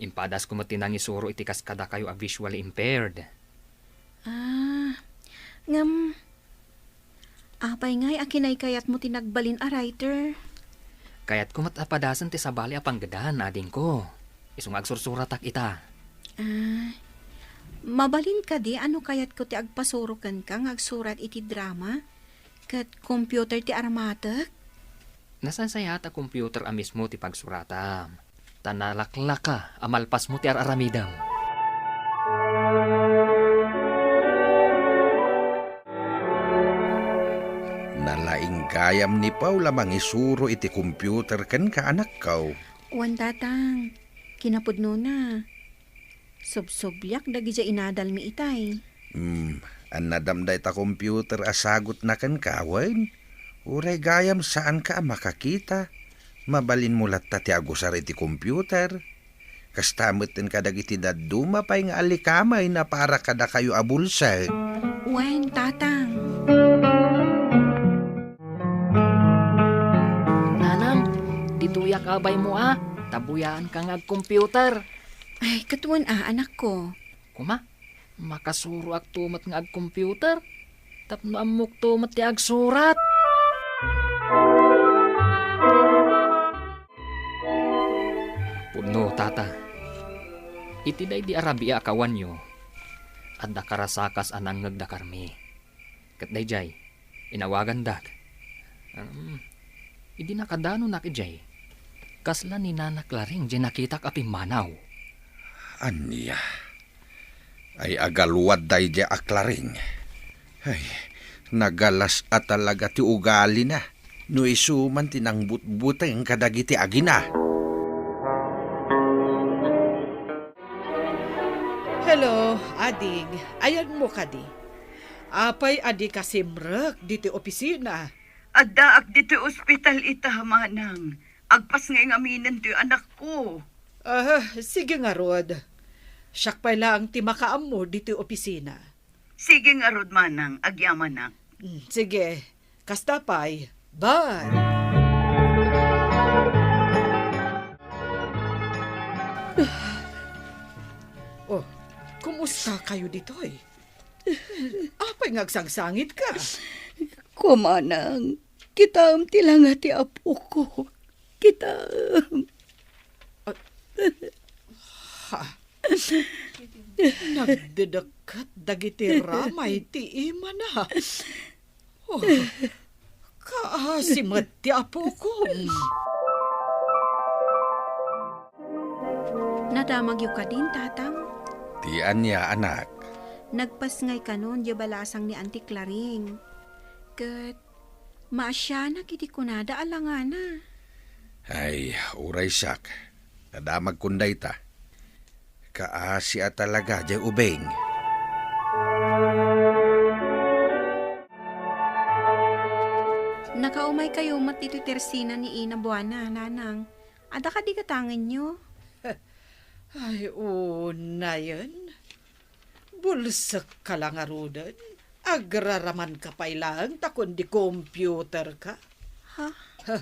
impadasko met ti nangisuro iti kas kadakayo a visually impaired. Ah, ngem, apay ngay a kinaykayatmo ti nagbalin a writer? Kayatko met a padasen ti sabali a panggedan, adingko. Isu nga agsursuratak ita. Ah, mabalin kadi a no kayatko ti agpasuro kenka nga agsurat iti drama? Ket computer ti aramatek? Nasayaat a computer a mismo ti pagsuratam, ta nalaklaka a malpasmo ti ar-aramidem. Nalaing gayam ni Paul a mangisuro iti computer kenka, anakko. Wen, Tatang, kinapudnona. Subsubliak dagidiay inadalmi itay. Hmm, annadam dayta computer a sagutna kenka, wen? Uray gayam saanka a makakita. Mabalinmo latta ti agusar iti computer. Kasta metten kadagiti dadduma pay nga alikamen a para kadakayo a bulsek. Wen, Tatang. Nanang, ditoyak abaymo a, ta buyaanka nga agcomputer. Ay, ket wen a, anakko. Kuma, makasuroakto met nga agcomputer tapno ammokto met ti agsurat. Pudno, Tata. Iti daydi a rabia a kawanyo, adda karasakas a nangngeg da Carmi. Ket daydiay, inawagandak. Um, idi nakadanonak idiay, kasla ni Nana Claring diay nakitak a pimmanaw. Ania? Ay, agaluad daydiay a Claring. Ay, nagalas a talaga ti ugalina no isu man ti nangbutbuteng kadagiti agina. Hello, ading. Ayanmo kadi? Apay a dika simrek ditoy opisina? Addaak ditoy ospital ita, manang. Agpasngay ngaminen toy anakko. Ah, sige ngarud. Siak pay laeng ti makaammo ditoy opisina. Sige ngarud, manang, agyamanak. Mm, sige. Kasta pay. Bye. Oh, kumusta kayo ditoy? Apay nga agsangsangit ka? Kumanang, kitaem ti langa ti apoko. Kitaem. Ah, ha? Nagdedekket dagiti ramay ti imana. Oh, kaasi met ti apokom. Nadamagyo kadin, Tatang? Ti ania, anak? Nagpasngay kanon diay balasang ni Auntie Claring. Ket maasianak iti kunada a langana. Ay, uray siak. Nadamagkon dayta. Kaasi a talaga diay ubing. Nakaumay kayo met ditoy tersina ni Ina Buana, Nanang. Adda kadi gatangenyo? Ay, unayen. Bulsekka la ngaruden. Agraramanka pay laeng ta kundi computerka. Ha? Ha.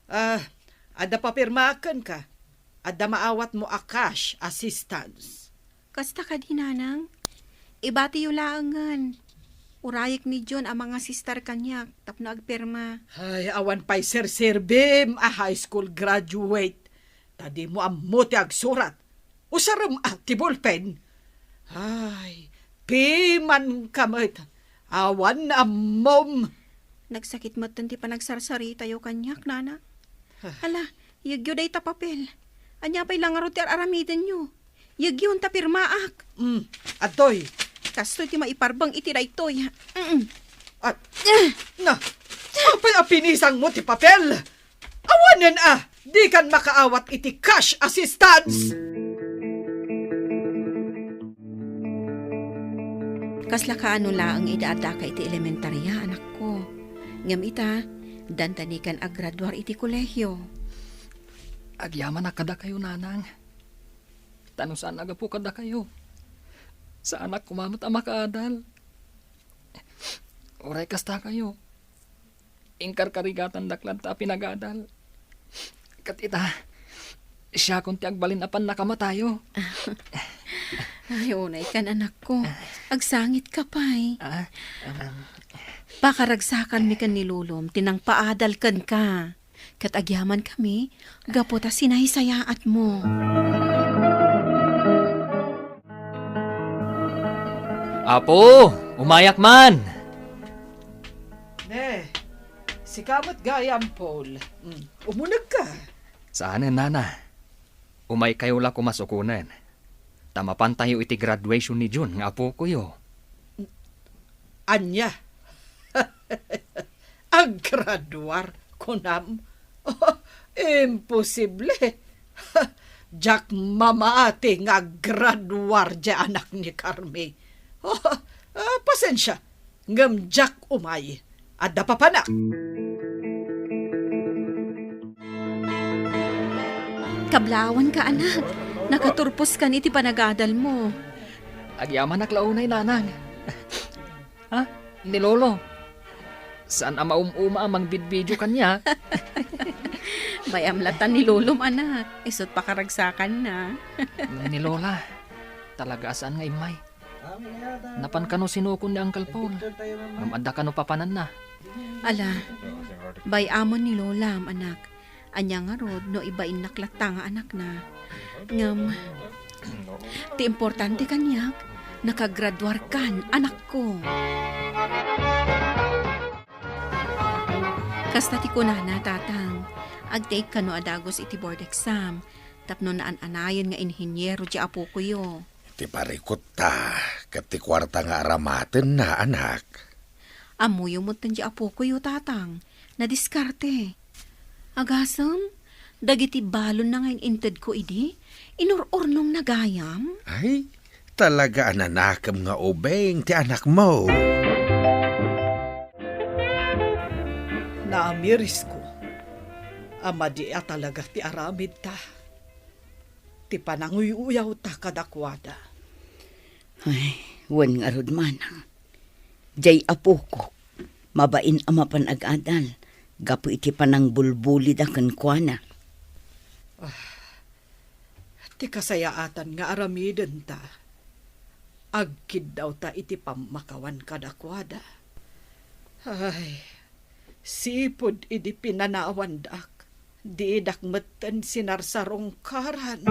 Ah, adda papirmaak kenka. Adda maawatmo a cash assistance. Kasta kadi, Nanang? Ibatiyo laengen. Urayek ni John a mangasistar kaniak tapno agpirma. Ay, awan pay serserbim a high school graduate. Ta dimo ammo ti agsurat. Usarem a ti bolpen. Ay, pimanka met. Awan ammom. Nagsakit metten ti panagsarsaritayo kaniak, Nana. Ah. Ala, yegyo dayta papel. Ania pay la ngarud ti ar-aramidenyo? Yegyon ta pirmaak. Mm, adtoy. Kastoy ti maiparbeng iti daytoy. Mm. At, na, apay a pinisangmo ti papel? Awanen a! Dikan makaawat iti cash assistance! Kasla kaano laeng idi addaka iti elementaria, anakko. Ngem ita, danta nikan aggraduar iti kolehio. Agyamanak kadakayo, nanang. Ta no saan a gapu kadakayo, saanak koma met a makaadal. Uray kasta kayo, inkarkarigatandak latta a pinagadal. Ket ita, siakon ti agbalin a pannakamatay. Ay, unay kan, anakko. Agsangit ka pay. Ah, um, Pakaragsakanmi ken ni Lolom ti nangpaadal kenka. Ket agyaman kami gapu ta sinaysayaatmo. Apo, umayak man! Ne, sika met gayam, Paul. Mm, umunegka. Saanen, nana. Umaykayo la koma sukonen. Ta mapantayo iti graduation ni Jun nga apokoyo. Ania? Aggraduar, kunam? Imposible. Diak mamaati nga aggraduar diay anak ni Carmi. Ah, pasensia, ngem diak umay. Adda papanak. Kablaawanka, anak. Nakaturposkan iti panagadalmo. Agyamanak la unay, nanang. Ha? Ni Lolo? Saan a maum-uma a mangbidbidio kaniak? Bay-am latta ni Lolom, anak. Isut' pakaragsakanna. Ni Lola, talaga a saan nga immay. Napan kano sinukon ni Uncle Paul? Ngem adda kano papananna? Ala, bay-amon ni Lolam, anak. Ania ngarud no ibainnak latta nga anakna? Ngem, ti importante kaniak, nakagraduarkan, anakko. Kasta ti kunana, Tatang, agtaid kano a dagus iti board exam, tapno naan-anayen nga inhiniero ti apokoyo. Ti parikutta ket ti kuarta nga aramatenna, anak. Ammoyo metten ti apokoyo, Tatang. Nadiskarte. Agasem, dagiti balonna nga in-intedko idi, inur-urnongna gayam. Ay, talaga a nanakem nga ubing ti anakmo. Naamirisko a madi a talaga ti aramidta. Ti pananguy-uyawta kadakuada. Ay, wen ngarud, manang. Diay apokok, mabain a mapan ag-adal gapu iti panangbulbulida kenkuana. Ah, ti kasayaatan nga aramidenta, agkiddawta iti pammakawan kadakuada. Ay, sipud idi pinanawandak, didak metten sinarsarungkaran.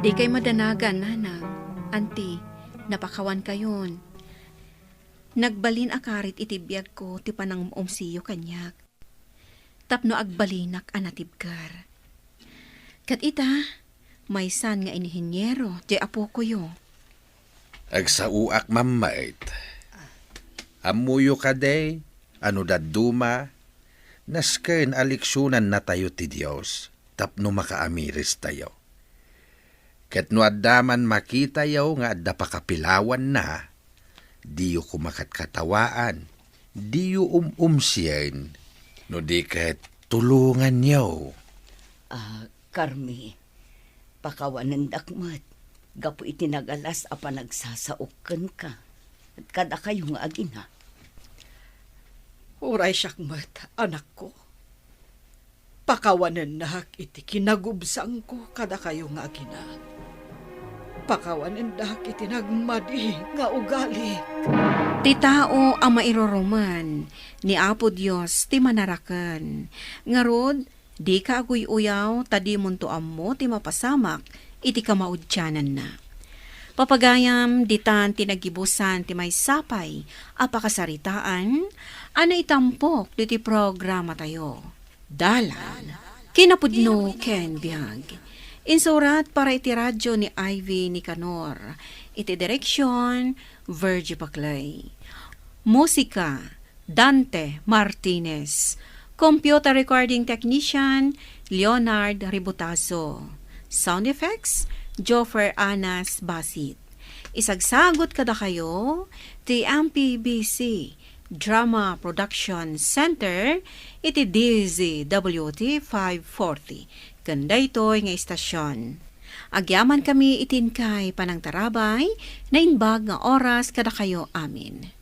Dikay madanagan, nanang. Anti, napakawankayon. Nagbalin a karit iti biagko ti panangumsiyo kaniak. Tapno agbalinak a natibker. Ket ita, maysan nga inhiniero diay apokoyo. Agsaoak mammet. Ammoyo kadi a no dadduma, nasken a leksionannatayo ti Dios tapno makaamirestayo. Ket no adda man makitayo nga adda pakapilawanna, diyo koma katkatawaan, diyo um-umsien, no di ket tulonganyo. Ah, Carmi, pakawanendak met gapu iti nagalas a panagsasaok kenka, kadakayo nga agina. Uray siak met, anakko. Pakawanennak iti kinagubsangko kadakayo nga agina. Pakawanendak iti nagmadi nga ugali. Ti tao a mairuruman, ni Apo Dios ti manaraken. Ngarud, dika aguy-uyaw ta dimonto ammo ti mapasamak iti kamaudiananna. Papagayam, ditan ti naggibusan ti maysa pay a pakasaritaan a naitampok ditoy programatayo. Dalan, kinapudno ken biag. Insurat para iti radyo ni Ivy Nicanor. Iti direksyon, Virgie Paclay. Musika, Dante Martinez. Computer Recording Technician, Leonard Ributazo. Sound Effects, Joffer Anas Basit. Isagsagut kadakayo ti M P B C Drama Production Center iti D Z W T five forty ken daytoy nga istasyon. Agyamankami iti inkay panangtarabay, naimbag nga oras kadakayo amin.